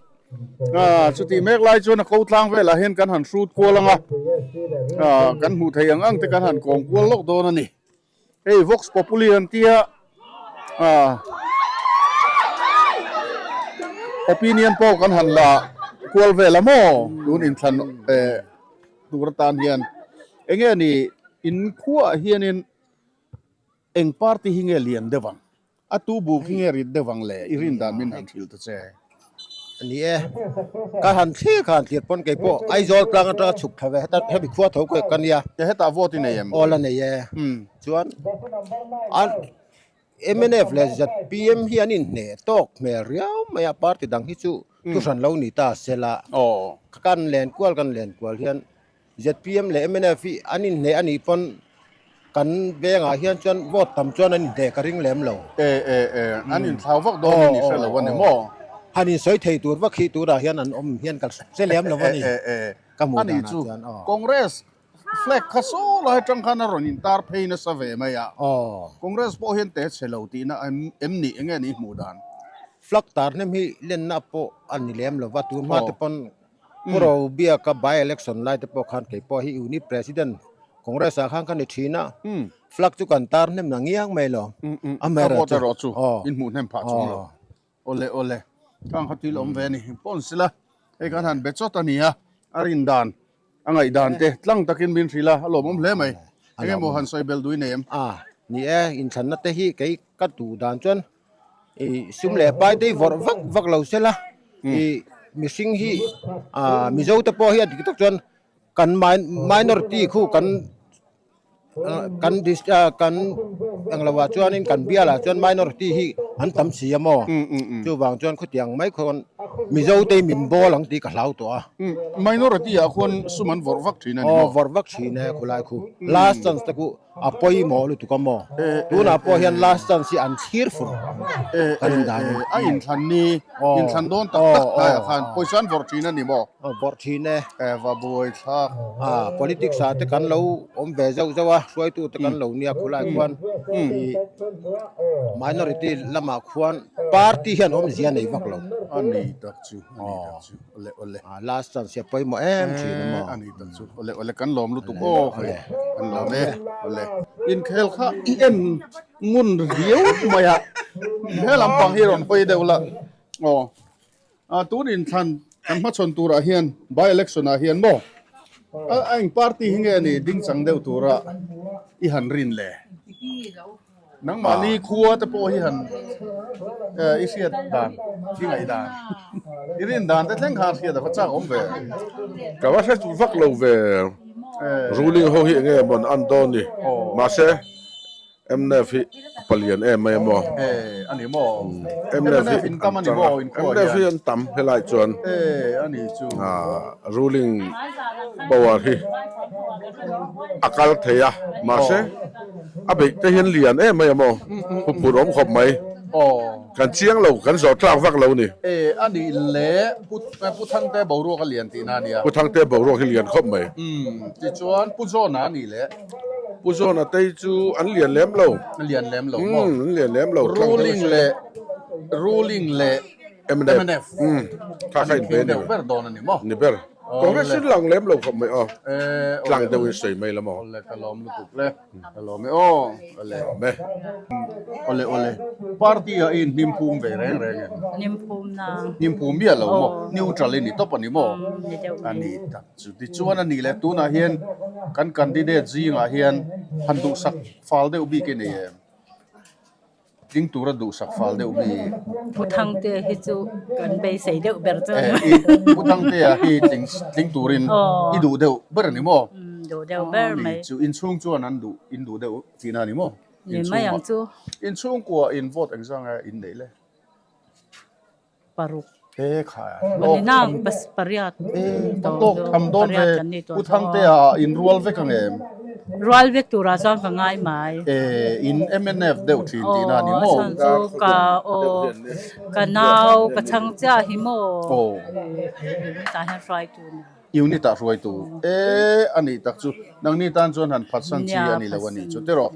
chutih mek lai chuan a ko tlang velah hian kan han hrut kual ang a, kan hmuh theih ang ang te kan han kawm kual lawk dawn a ni. Hei Vox Populi an tia ah opinion poll kan han la kual vel a maw tun inthlan eh tur atan hian enge ni in khuaah hianin eng party hi nge lian deuh ang? A tu buk hi nge rit deuh ang le? I rin dan min han hrilh ta che. A ni e. Ka han thlir kha han thlir pawn kei pawh Aizawl tlang atanga chhuk thla ve heta hemi khua tho ka ka nia. Ke hetah vote i nei em? Aw la nei e. Chuan an mnf leh zpm hi an inhneh tawk hmel riau mai a, party dang hi chu thuhran lo ni ta sela. Kan len kual kan len kual hian Zpm leh mnf hi an inhneh a nih pawn kan vengah hian chuan vote tam chuan an inhneh ka ring lem lo. E e e, an inthlau vak dawn in i hre lo a ni maw? Han insawi thei tur vak hi turah hian an awm hian ka hre lem lo a ni. Ka hmuh danah chuan aw. Congress flag kha saw lai atang khan a rawn intar phei nasa ve mai a. Congress pawh hian te chhe lo tihna em ni enge ni hmuh dan? Flag tar hnem hi lenna pawh a ni lem lo va, tun hma te pawn Pu Robiaka by election lai te pawh khan kei pawh hi unit president Congress ah khan ka ni thin a, flag chu kan tar hnem na ngiang mai lo. Amaherawhchu chu inhmuh hnem phah chung lo. Awle awle, khang kha thil awm ve a ni. Pawn sila, hei khan han be chawt a ni a, a rin dan, a ngaih dan te tlang takin min hrilh a, a lawmawm hle mai. Eng emaw han sawi bel dui nei em? A, ni e, inthlanna te hi kei ka duh dan chuan i sum leh pai te hi vawrh vak vak lo sela, i mihring hi ah Mizo te pawh hi a dik tak chuan kan minority khu kan Kan kan englo ah chuanin kan bial ah chuan minority hi an tam si a maw chuvang chuan khutiang mai khawn Mizo te min bawl ang tih ka hlau tawh a. Minority ah khuan sum an vawrh vak thin a ni maw? Aw vawrh vak thin e khulai khu last chance te khu a pawimawh lutuk a maw tunah pawh hian last chance hi an thlir fur ang kan indan in. A inthlan ni inthlan dawn tak tak hnaiah khan pawisa an vawrh thin a ni maw? Vawrh thin e. Eva buai thlak. A politics ah te kan lo awm ve zauh zauh a, hruaitu te kan lo nia khulai khuan ih minority lamah khuan party hian awmzia nei vak lo. A ni tak chu, a ni tak chu, awle awle. A last chance hi a pawimawh em thin a maw. A ni tak chu, awle awle kan lawm lutuk aw hei, kan lawm e, awle. Inkhel kha i en ngun riau mai a, he lampang hi rawn hawi deuh la aw. A tun inthlan kan hmachhawn turah hian by election ah hian maw a eng party hi nge ni ding chang deuh tura i han rin le? Nangmahni khua te pawh hi han i hriat dan, i ngaih dan, i rin dan te thleng khan hriat a va chak awm ve. Ka va hre vak lo ve, ruling ho hi enge mawn an dawn ni, mahse Mnf hi a palian em mai a maw? E, a ni maw? Mnf hi an tam a, Mnf hi an tam helai chuan. E, a ni chu. Ruling power hi a kal thei a, mahse a beih te hian lian em mai a maw? Huphurh awm khawp mai. Kan chiang lo, kan zawh tlak vak lo ni. E, a nih le, Pu Pu Thangte boruak a lian tihna a nia. Pu Thangte boruak hi lian khawp mai. Umm, tichuan Pu John-a a nih le. Pu John-a te hi chu an lian lem lo. An lian lem lo maw? Umm, an lian lem lo. Ruling leh Ruling leh mnf. Umm, kha kha inbe a ni. Deuh ber dawn a ni maw? Ni ber. Congress in lang lem lo khawp mai aw. Tlang deuhin sawi mai la maw? Awle ka lawm lutuk le. Ka lawm e aw. Awle. Lawm e. Awle awle. Party ah i inhnim phum ve reng reng em? Hnim phum na. Hnim phum miah lo maw? Neutral i ni tawp a ni maw? Ni deuh mai. A ni tak. Chuti chuan a nih leh tunah hian kan candidate zingah hian han duhsak fal deuh bik i nei em? Tling tura duhsak fal deuh bik. Pu Thangtea hi chu kan beisei deuh ber chu. Pu Thangtea hi tling tling turin i duh deuh ber a ni maw? Duh deuh ber mai. Chu inchhung chuan an duh in duh deuh tihna a ni maw? Ni mai ang chu. Inchhungkua in vote engzang nge in neih le? Paruk. He kha Ni nang pas pariat. Tawk tham dawn ve Pu Thangtea in rual vek ang em? Rual vek turah chuan ka ngai mai. E in mnf deuh thin tihna a ni maw? Aw a chhan chu ka aw ka nau ka chhang chiah hi maw? Aw. Tah hian hruaitu ni. Unit ah hruaitu e a nih tak chu nangni tan chuan han phatsan chi a ni lo a nih chu tiraw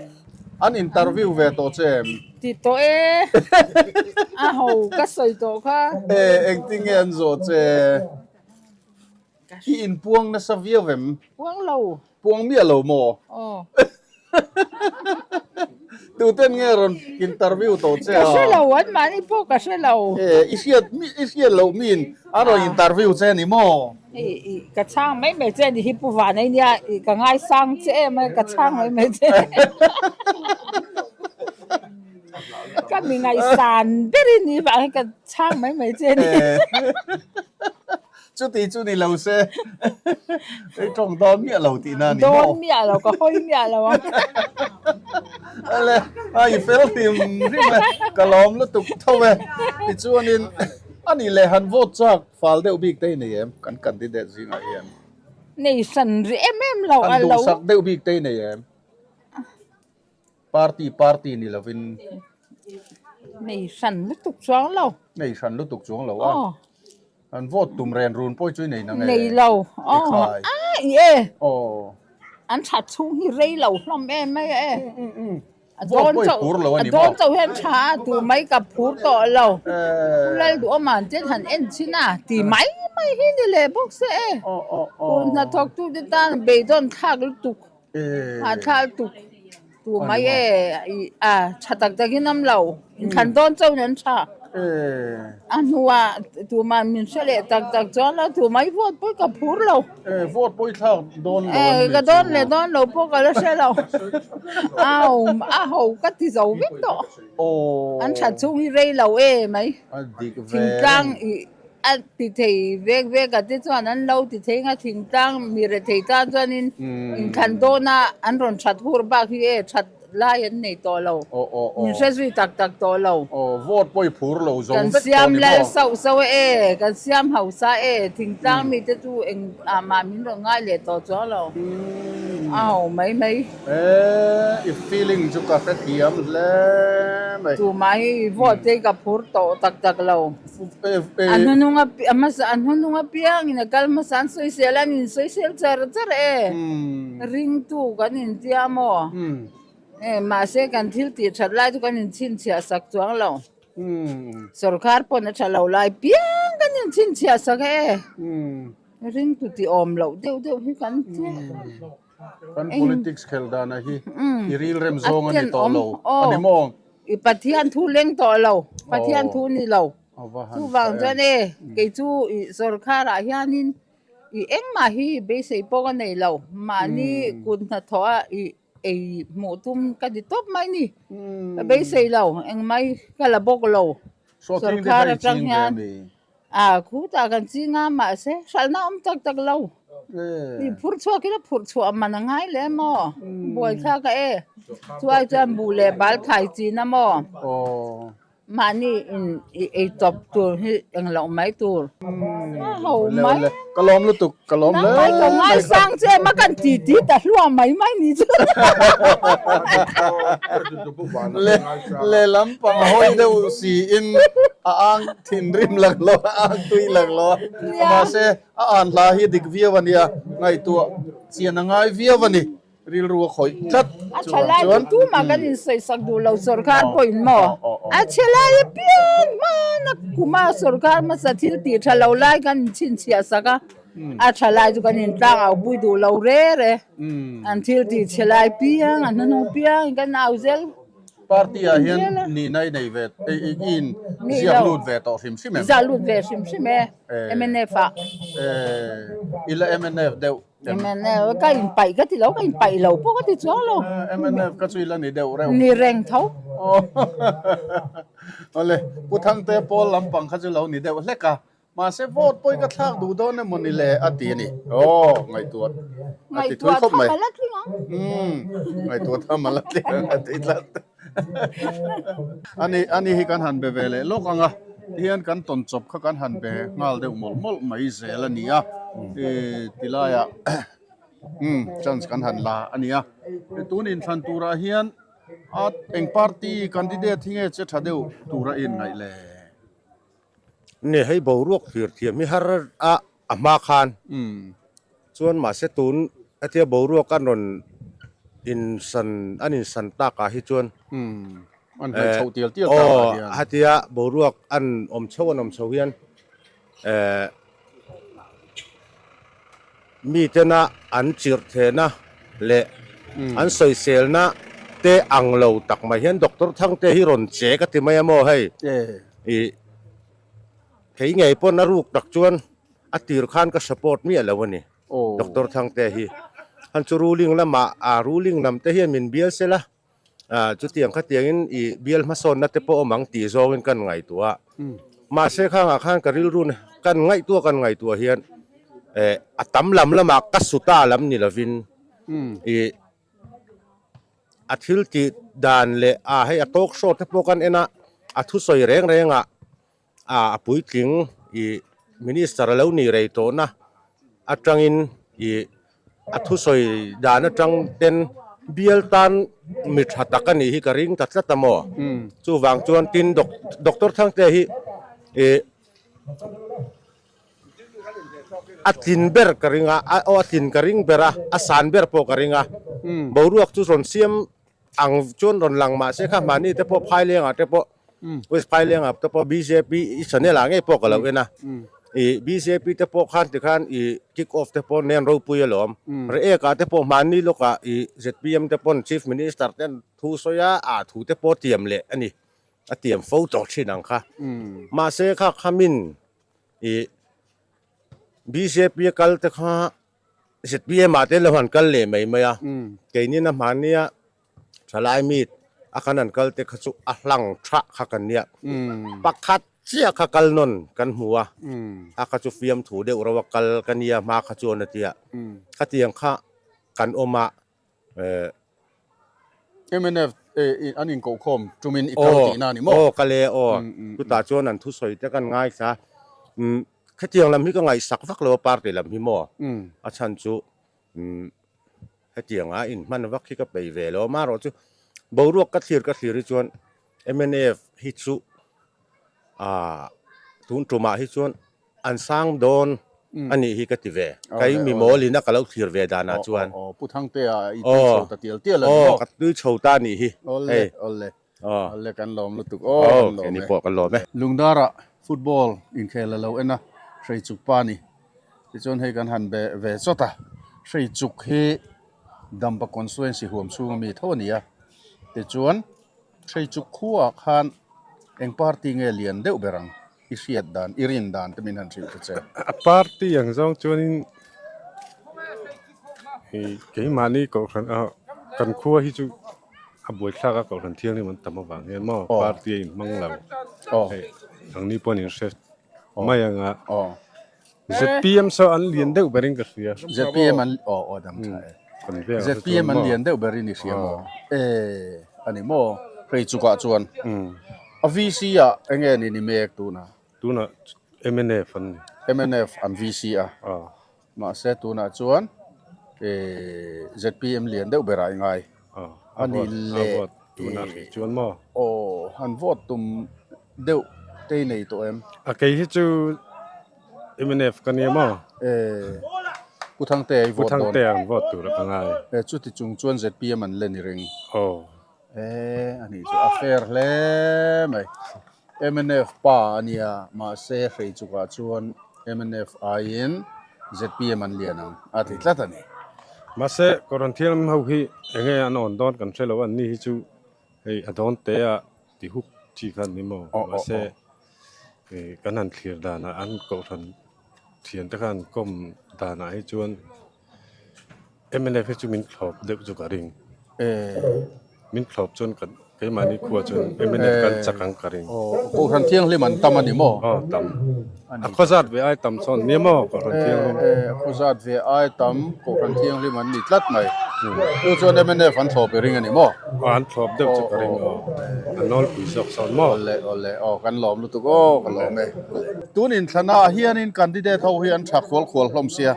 an interview ve tawh che em? Ti tawh e, a ho ka sawi tawh kha. E engtin nge an zawh che? I inpuang nasa viau em? Puang lo. Puang miah lo maw? Aw. Tuten nge rawn interview tawh che a? Ka hre lo, an mahni pawh ka hre lo. E, i hriat mi, i hriat loh min a rawn interview che ni maw? I, i, ka chhang mai mai che ni hi Pu Vanei nia, i, ka ngaisang che em a, ka chhang mai mai che. Ka mi ngaihsan berin ni vang hi ka chhang mai mai che ni. Chuti chu ni lo se, hei tawng dawn miah lo tihna a ni maw? Dawn miah lo, ka hawi miah lo ang. Ale, a i fel hrim hrim e, ka lawm lutuk tho e. Tichuanin, a nih leh han vote chak fal deuh bik te i nei em? Kan candidate zingah hian. Nei hran rih em em lo, a lo. Han duhsak deuh bik te i nei em? Party party ni lovin. Nei hran lutuk chuang lo. Nei hran lutuk chuang lo a. An vote tum ren run pawh chu i nei nang e. Nei lo. Aw. A i e. Aw. An that chhung hi rei lo hlawm em mai e. A dawn chauh a dawn chauh hian tha a tu mai ka phur tawh lo. Pu Lalduhawma an chen han en chin a ti mai mai hi ni leh bawk se e. Kut hnathawk tu te tan beidawn thlak lutuk. Hahthlak lutuk tu mai e a tha tak tak in awm lo inthlan dawn chauh in an tha a hnuah tumah min hre leh tak tak chuan lo tu mai vote pawh ka phur lo vote pawh i thlak dawn lo e ka dawn leh dawn lo pawh ka la hre lo au a ho ka ti zo vek tawh an that chhung hi rei lo e mai thingtlang i A ti thei vek vek a te chuan an lo ti thei nga thingtlang mi rethei tan chuanin inthlan dawna an rawn that hur bak hi e that lai an nei tawh lo, min hre zui tak tak tawh lo. Vote pawh i phur lo zo vek tawh ni maw? Kan siam lal sauh sauh e, kan siam hausa e, thingtlang mite chu eng ah mah min rawn ngai leh tawh chuang lo, a ho mai mai. E, i feeling chu ka hrethiam hle mai. Tumah hi vote te hi ka phur tawh tak tak lo. A hnunung a hmasa a hnunung apiangin a kal hmasa an sawisel a, an insawisel char char e. Ringtu kan intia maw? E, mahse kan thil tih that lai chu kan inchhinchhiah sak chuang lo. Sorkar pawn a tha lo lai piang kan inchhinchhiah sak e. Ringtu tih awm loh deuh deuh hi kan tia. Kan politics khel dana hi i ril rem zawng a ni tawh lo a ni maw? I Pathian thu leng tawh lo, Pathian thu ni lo. Chuvang chuan e, kei chu i sorkar ah hianin i engmah hi beisei pawh ka nei lo. Mahni kut hnathawh a i ei hmuh tum ka ti tawp mai ni. Ka beisei lo, engmah hi ka la bawk lo. Sorkar atang hian. A khutah kan ching a mahse hralhna awm tak tak lo i phurh chhuak ila phurh chhuah man a ngai leh maw buaithlak a e chuai chuan buh leh bal thlai chin a maw mahni in i ei tawp tur hi engloh mai tur a ho mai ka lawm lutuk ka lawm hle mai ka ngaisang che ema kan ti ti ta hluah mai mai ni chu lehlam pang hawi deuh siin a ang Thinrim lang lo a, a tui lang lo a, mahse a an hla hi dik viau a nia, ngaihtuah chian a ngai viau a ni, rilru a khawih tlat A tha lai chu tumah kan insawisak duh lo sorkar pawhin maw? A chhe lai apiang hmana kuma sorkar hmasa thil tih tha lo lai kan inchhinchhiah sak a, a tha lai chu kan intlang au pui duh lo re re, an thil tih chhe lai piang an hnahnawh piangin kan au zel. Party ah hian nihna i nei ve, i in ziak lut ve tawh hrim hrim em? Ziak lut ve hrim hrim e, mnf ah. I la mnf deuh em? Mnf, ka in paih ka ti lo, ka in paih lo pawh ka ti chuang lo. Mnf ka chu i la ni deuh reuh. Ni reng tho. Awle, Pu Thangte pawl lampang kha chu lo ni deuh hlek a, Mahse vote pawh i ka thlak duh dawn emaw ni le a ti a ni. Aw, ngaihtuah a ti thui khawp mai. Umm, ngaihtuah tham a la tling ang a ti tlat. Ani, ani hi kan han be ve leh lawk ang a, tihian kan tawn chawp kha kan han be nghal deuh mawlh mawlh mai zel a ni a, ih tilaiah umm chance kan han la a ni a. Tun inthlan turah hian a eng party candidate hi nge che tha deuh tura i inngaih le? Nge hei boruak thlir thiam hi har a a hma khan chuan mahse tun hetia boruak an rawn insan an insan takah hi chuan an hnaih chhoh tial tial takah hian hetia boruak an awm chho an awm chho hian eh Mitena an chirhthehna leh an sawiselna te ang lo tak mai hian Doctor Thangte hi rawn che ka ti mai a maw hei? Ih, kei ngei pawn a ruk tak chuan a tir khan ka support miah lo a ni Doctor Thangte hi. Han chu ruling lamah a ruling lam te hian min bial sela Ah, chutiang khatiangin i bial hmasawnna te pawh awm ang tih zawngin kan ngaihtuah a. Mahse khangah khan ka rilru kan ngaihtuah kan ngaihtuah hian eh a tam lam lamah ka suta lam ni lovin i a thil tih dan leh ah hei a talk show te pawh kan en a, a thusawi reng rengah ah a puitling i minister a lo nih rei tawhna atangin i a thusawi dan atang ten. Bial tan mi tha tak a nih hi ka ring ta tlat a maw? Chuvang chuan tin Doctor Thangtea hi ih a tlin ber ka ring a, aw a tlin ka ring ber a, a san ber pawh ka ring a. Boruak chu rawn siam ang chuan rawn lang mah se kha mahni te pawh Phailengah te pawh West Phailengah te pawh bjp i channel ah ngei pawh ka lo en a, ih bjp te pawh khan tikhan ih kick off te pawh nen ropui alawm. Reiek ah te pawh mahni lawkah ih zpm te pawn Chief Minister ten thu sawi a, ah thu te pawh tiam leh a ni. A tiam fo tawh thin ang kha. Mahse kha khamin ih bjp a kal te kha zpm ah te lo han kal leh mai mai a, keinin a hmahnia thalai meet a kan han kal te kha chu a hlang tha kha kan nia. Pakhat chiah kha kal nawn kan hmu a, a kha chu fiamthu deuh reuh a kal ka nia hma kha chuan a tia. Khatiang kha kan awm a. Mnf an inkohkhawm tumin i kal tihna a ni maw? Aw kal e aw. Chutah chuan an thusawi te kan ngaithla. Khatiang lam hi ka ngaihsak vak lo a party lam hi maw? A chhan chu hetianga inhman vak hi ka peih ve lo. Amaherawhchu boruak ka thlir ka thlir hi chuan mnf hi chu tun tumah hi chuan An sang dawn a nih hi ka ti ve. Kei mi mawl in a ka lo thlir ve danah chuan. Aw, Pu Thangtea i tui chho ta tial tial a ni maw? Aw, ka tui chho ta a nih hi. Awle, awle. Awle, kan lawm lutuk. Aw, kan lawm e. Keini pawh kan lawm e. Lungdara football inkhel a lo en a, Hreichuk pa ni. Tichuan hei kan han be ve chawt a, Hreichuk hi Dampa constituency huam chhunga mi tho a ni a. Tichuan Hreichuk khuaah khan eng party nge lian deuh ber ang? I hriat dan, i rin dan te min han hrilh ta che. A party ang zawng chuanin hei keimahni kohhran a kan khua hi chu a buaithlak a kohhran thianghlim an tam avang hian maw party a inhmang lo hei angni pawhin in hre mai anga zpm saw an lian deuh berin ka hria. Zpm an aw aw dam tha e. Zpm an lian deuh berin i hria maw? E a ni maw? Hei chukah chuan a VC ah enge ni ni mek tunah? Tunah mnf an ni. Mnf an VC a. Mahse tunah chuan zpm lian deuh berah i ngai. A ni leh Tunah hrih chuan maw? Aw, han vote tum deuh te i nei tawh em? A kei hi chu mnf ka nia maw? E, Pu Thangtea i vote dawn. Pu Thangtea an vote tur a ka ngai. E, chuti chung chuan zpm an len i ring. Aw. E, a nih chu a fair hle mai. Mnf pa a nia, mahse hrei chukah chuan mnf aiin zpm an lian ang a ti tlat a ni. Mahse, Kohhran Thianghlim ho hi enge an awn dawn kan hre lo a, anni hi chu hei a dawn te a ti huk chi kha an ni maw? Mahse, kan han thlir danah an Kohhran thiante kha an kawm danah hi chuan Mnf hi chu min thlawp deuh chu ka ring. Min thlawp chuan kan keimahni khua chuan mnf kan chak ang ka ring. Kohhran thianghlim an tam a ni maw? Aw tam. A khaw zat ve ai tam sawn nia maw Kohhran thianghlim? A khaw zat ve ai tam Kohhran thianghlim an ni tlat mai. Chu chuan mnf an thlawp i ring a ni maw? Aw an thlawp deuh chu ka ring aw. A nawlpui zawk sawn maw? Awle awle aw kan lawm lutuk aw ka lawm e. Tun inthlana hianin candidate ho hi an tha khual khual hlawm sia.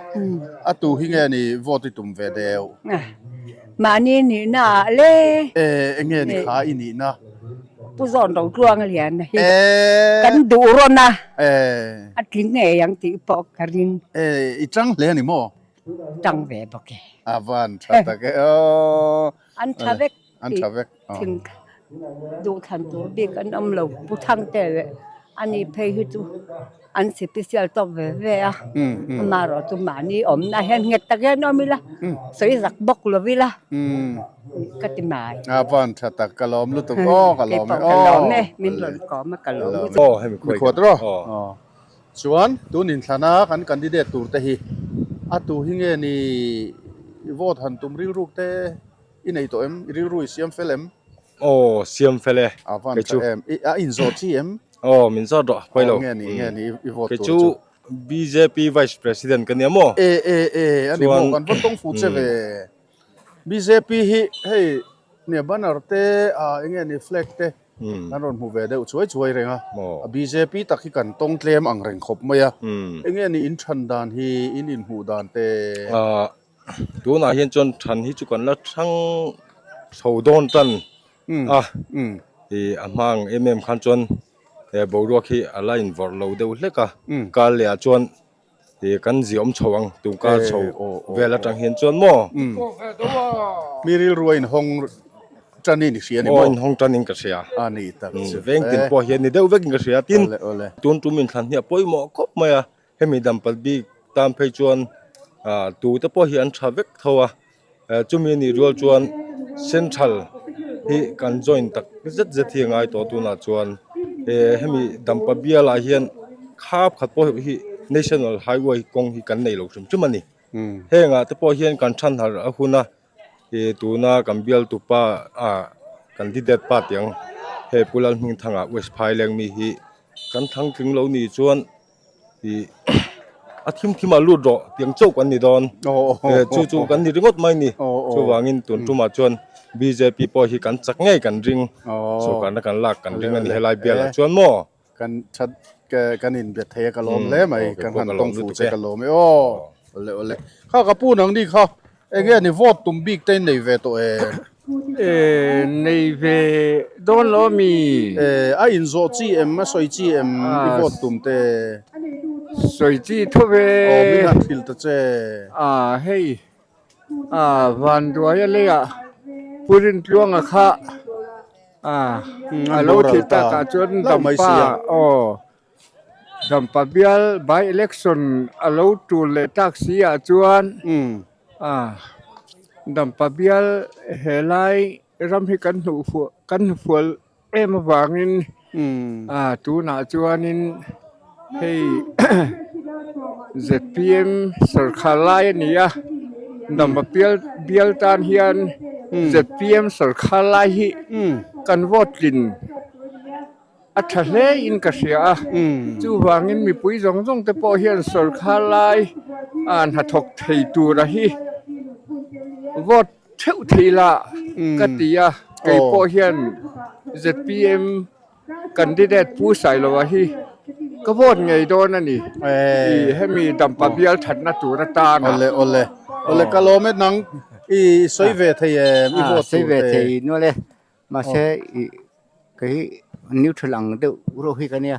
A tu hi nge ni vote i tum ve deuh? Mahni nihna ah le. E enge ni kha i nihna? Pu Zawn Rotluang a lian hi. Kan duh rawn a. A tling ngei ang tih pawh ka ring. E i tang hle a ni maw? Tang ve bawk e. A van tha tak e aw. An tha vek. An tha vek. Thing duh thlan tur bik an awm lo. Pu Thangte leh ani phei hi chu an sipisial tawk ve ve a. Amaherawh chu mahni awmna hian nghet tak hian awm ila, sawi zak bawk lo ila ka ti mai. A van tha tak ka lawm lutuk aw ka lawm e aw. Keipawh ka lawm e, min rawn kawm a ka lawm lutuk. Aw hemi khuat rawh. Chuan tun inthlana kan candidate tur te hi a tu hi nge ni vote han tum rilruk te I nei tawh em? I rilru i siam fel em? Aw, siam fel e. A van tha em? I a inzawt chi em? Aw, min zawt rawh, pawi lo. Aw, nge ni, nge ni i vote tur chu? Kei chu bjp Vice President ka nia maw? E, e, e, a ni maw, kan va tawng fu che ve. Bjp hi hei nia banner te ah eng nge ni flag te kan rawn hmu ve deuh chuai chuai reng a. A bjp tak hi kan tawng tlem ang reng khawp mai a. Eng nge ni in than dan hi, in inhmuh dan te? Tunah hian chuan than hi chu kan la hrang chho dawn tan a ih a hma ang em em khan chuan he boruak hi a la invawrh lo deuh hlek a kar leh ah chuan ih kan ziah awm chho ang tun kar chho vel atang hian chuan maw. Mi rilru a inhawng tanin i hria a ni maw? Aw inhawng tanin ka hria. A ni tak chu. Veng tin pawh hian ni deuh vekin ka hria tin tun tum inthlan hi a pawimawh khawp mai a. Hemi dampat bik tan phei chuan ah tute pawh hi an tha vek tho a, chumi anih rual chuan central hi kan join tak zet zet hi a ngai tawh tunah chuan hemi dampa bialah hian khap khat pawh hi national highway kawng hi kan nei lo hrim hrim a ni. Hengah te pawh hian kan than harh a hun a, tuna kan bialtu pa ah candidate pa tih ang hei Pu Lalhmingthanga West Phaileng mi hi kan thangtling lo nih chuan. Ih a thim thim ah lut rawh tiang chauh kan ni dawn chu chu kan ni ringawt mai ni chuvangin tun tumah chuan bjp pawh hi kan chak ngei kan ring sorkarna kan lak kan ring a ni helai bialah chuan maw kan that kan in bet thei a ka lawm hle mai kan han tawng fuh che ka lawm e aw awle awle kha ka pu nang ni kha Enge ni vote tum bik te in nei ve tawh e? E, nei ve dawn lo ami? E, a inzawh chi em, a sawi chi em i vote tum te? Sawi chi tho ve. Aw, min han hrilh ta che. A, hei, a, Vanduaia leiah Pu Rintluanga kha, a, a lo thih takah chuan Dampa, aw. Dampa bial by election a lo tul leh tak si ah chuan Dampa bial helai ram hi kan hnuh fuh kan hnu fual em avangin tunah chuanin hei zpm sawrkhar lai a ni a Dampa bial bial tan hian zpm sawrkhar lai hi kan vote tlin. A tha hle in ka hria a, chuvangin mipui zawng zawng te pawh hian sawrkhar lai a hnathawk thei tura hi vote theuh thei la ka ti a, kei pawh hian zpm candidate Pu Sailova hi ka vote ngei dawn a ni, ih hemi dampa bial thatna tur atana. Awle awle awle ka lawm e nang i sawi ve thei em i vote tur te. Sawi ve thei nual e. Mahse ih kei hi neutral ang deuh ruak hi ka nia.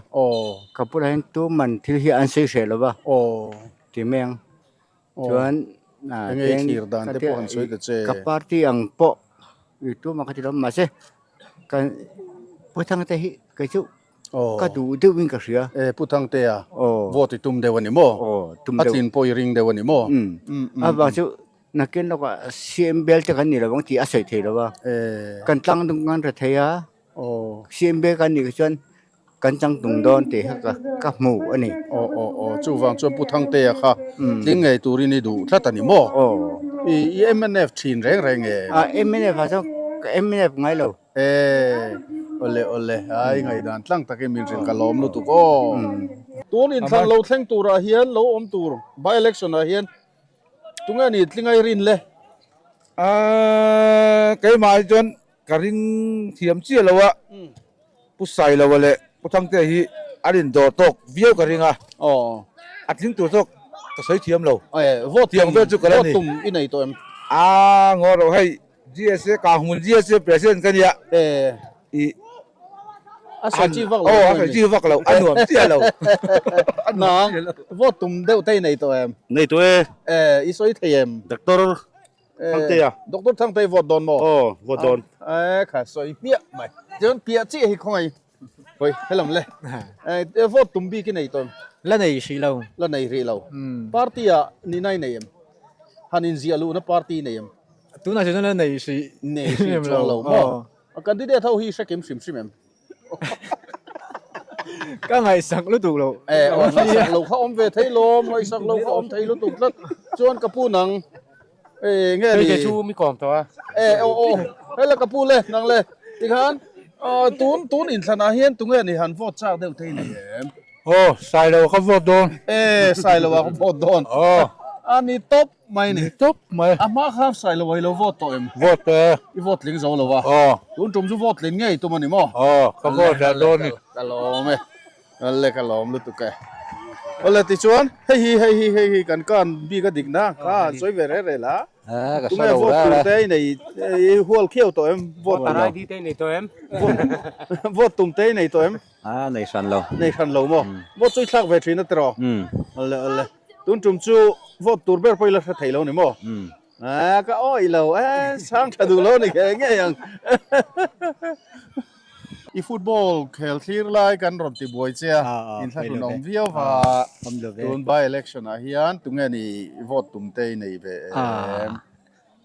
Ka bulah hian tuman thil hi an sawi hreh lo va. Ti mai ang. Chuan Enge i thlir dan te pawh han sawi ta che. Ka party ang pawh ih tumah ka ti lo. Mahse kan Pu Thangte hi kei chu ka duh deuh in ka hria. E Pu Thangtea vote i tum deuh a ni maw? A tlin pawh i ring deuh a ni maw? Avang chu Nakin lawkah CM bel te kan ni lovang tih a sawi thei lo a, kan tlang dung kan ra thei a, CM bel kan nih chuan kan chang tung dawn tih kha ka hmu a ni. Aw aw aw, chuvang chuan Pu Thangtea kha tling ngei turin i duh tlat a ni maw? Aw. I mnf thin reng reng e? A mnf ah chuan ka mnf ngai lo. E, awle awle, ai ngaihdan tlang takin min hrilh ka lawm lutuk aw. Tun inthlan lo thleng turah hian lo awm tur by election ah hian Tunge ni tlingai rin le? Aaa keimah hi chuan ka ring thiam chiah lo a, Pu Sailoa leh Pu Thangtea hi an indawr tawk viau ka ring a, a tling tur zawk ka sawi thiam lo. Vote Tiang vel chu ka la ni. Vote tum i nei tawh em? Aa ngaw rawh hei GSA Kanghmun GSA President ka nia. I A sawi chi vak lo. Aw a sawi chi vak lo a nuam chiah lo. Nang vote tum deuh te i nei tawh em? Nei tawh e. E i sawi thei em? Doctor Thangtea. Doctor Thangtea i vote dawn maw? Aw vote dawn. E kha sawi hmiah mai. Chuan piah chiah hi khawngaih hawi helam le. E vote tum bik i nei tawh em? La nei hrih lo. La nei hrih lo. Party ah nina i nei em? Han inziah luhna party i nei em? Tunah chuan la nei hrih. Nei hrih chuang lo maw? A candidate ho hi hre kim hrim hrim em? Ka ngaihsak lutuk lo. Eh, aw ngaihsak lo kha awm ve thei lawm, ngaihsak lo kha awm thei lutuk tlat. Chuan ka pu nang, eh nge ni? Hei chu mi kawm tawh a. Eh, aw aw, hela ka pu le, nang le. Tikhan, tun tun inthlanah hian tunge ni han vote chak deuh thei nei em? Aw, Sailo ka vote dawn. Eh, Sailo a ka vote dawn. Aw. A ni tawp mai ni. Ni tawp mai. A hma khan Sailo a i lo vote tawh em? Vote tawh e. I vote tling zo lo a. Aw. Tun tum chu vote tling ngei tum a ni maw? Aw, ka vote leh dawn ni. Ka lawm e. Ka lawm lutuk e. Awle tichuan hei hi hei hi hei hi kan kan bik a dikna kha sawi ve reh reh la. Tunge vote tur te i nei i hual khiau tawh em? Vote Voter ID te i nei tawh em? Vote tum te i nei tawh em? A nei hran lo. Nei hran lo maw? Vote chu i thlak ve thin a tiraw? Awle awle. Tun tum chu vote tur ber pawh i la hre thei lo ni maw? A ka awih lo e, sang tha duh lo ni ngei ngei ang. I football khel thlir lai kan rawn ti buai che a, inthlahrun awm viau va, tun by election ah hian tunge ni vote tum te i nei ve em?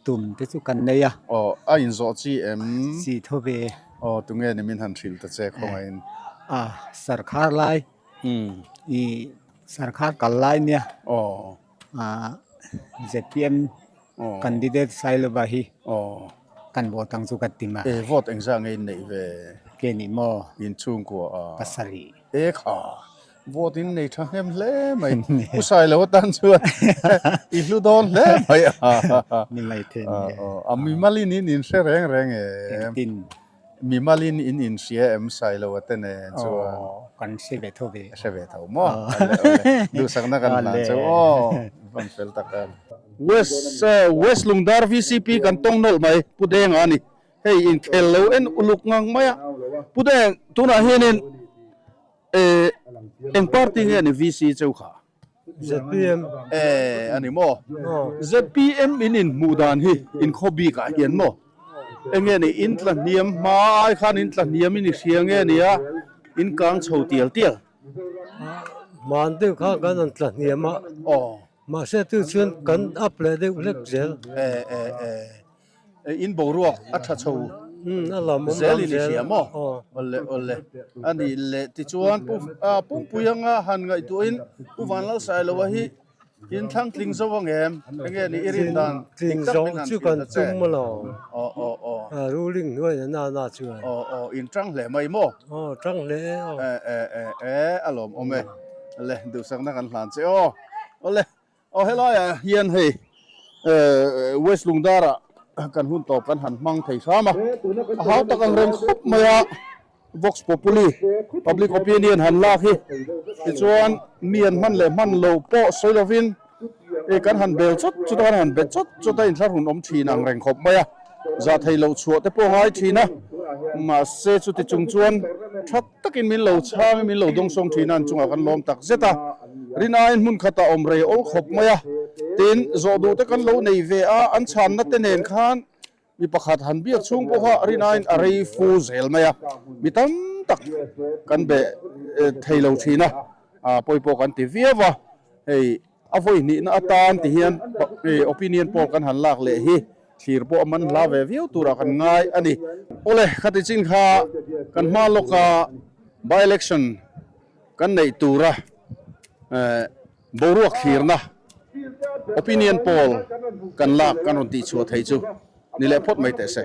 Tum te chu kan nei a. Aw, a inzawh chi em? Chi tho ve. Aw, tunge ni min han hrilh ta che khawngaihin? A, sarkhar lai. I sarkhar kal lai nia. Aw. ZPM candidate Sailova hi kan vote ang chu ka ti ma. E vote engzah nge in neih ve? Ke ni maw? In chhungkua a. Pasarih. E kha vote in nei tha hnem hle mai. Pu Sailo atan chuan i hlu dawn hle mai a. Ni mai thei ni e. A mimalin in inhre reng reng em? Engtin? Mimalin in inhria em Sailo a te nen chuan. Aw, kan hre ve tho ve. Hre ve tho maw? Awle awle. Duhsakna kan hlan chu aw. Van fel tak em. West West Lungdar VCP kan tawng nawlh mai Pu Denga a ni. Hei inkhel lo en uluk ngang mai a. Pu Deng tunah hianin eng party nge ni VC cheu kha? ZPM. Eh, a ni maw? ZPM in inhmuh dan hi inkhaw bikah hian maw? Eng nge ni, in tla hniam hma ai khan in tla hniam in i hria nge nia, in kang chho tial tial? Hman deuh kha kan an tla hniam a, mahse tu chuan kan up leh deuh hlek zel. Eh, eh, eh. In boruak a tha chho zel in i hria maw? Awle awle. A nih leh tichuan Pu Pumpuia anga han ngaihtuahin Pu Vanlalsailoa hi in thlang tling zo ang em? Enge ni i rin dan dik tak min han hrilh ta che. Aw aw aw. Ruling hnuai na na chuan. Aw aw in tang hle mai maw? Aw tang hle e aw. E e e e a lawm awm e. Le duhsakna kan hlan che aw. Awle. Aw helaiah hian hei West Lungdara kan hun tawp kan han hmang thei hram a, a hau tak ang reng khawp mai a, Vox Populi, Public Opinion han lak hi tichuan mi an hman leh hman lo pawh sawi lovin kan han bel chawt chawt a, kan han bet chawt chawt a, inthlahrun awm thin ang reng khawp mai a, zah thei loh chhuah te pawh a ngai thin a, mahse chuti chung chuan that takin min lo chhang in min lo dawngsawng thin a, an chungah kan lawm tak zet a. Rinaiin hmun khatah awm rei awl khawp mai a, tin zawh duh te kan lo nei ve a, an chhanna te nen khan mi pakhat han biak chhung pawh kha Rinaiin a rei fu zel mai a, mi tam tak kan be thei lo thin a, pawi pawh kan ti viau a, hei a vawi hnihna atan ti hian opinion poll kan han lak leh hi thlir pawh a man hla ve viau turah kan ngai a ni. Awle, khati chin kha kan hma lawka by election Kan neih tura boruak thlirna, opinion poll, kan lak kan rawn tihchhuah thei chu ni leh phawt mai teh se.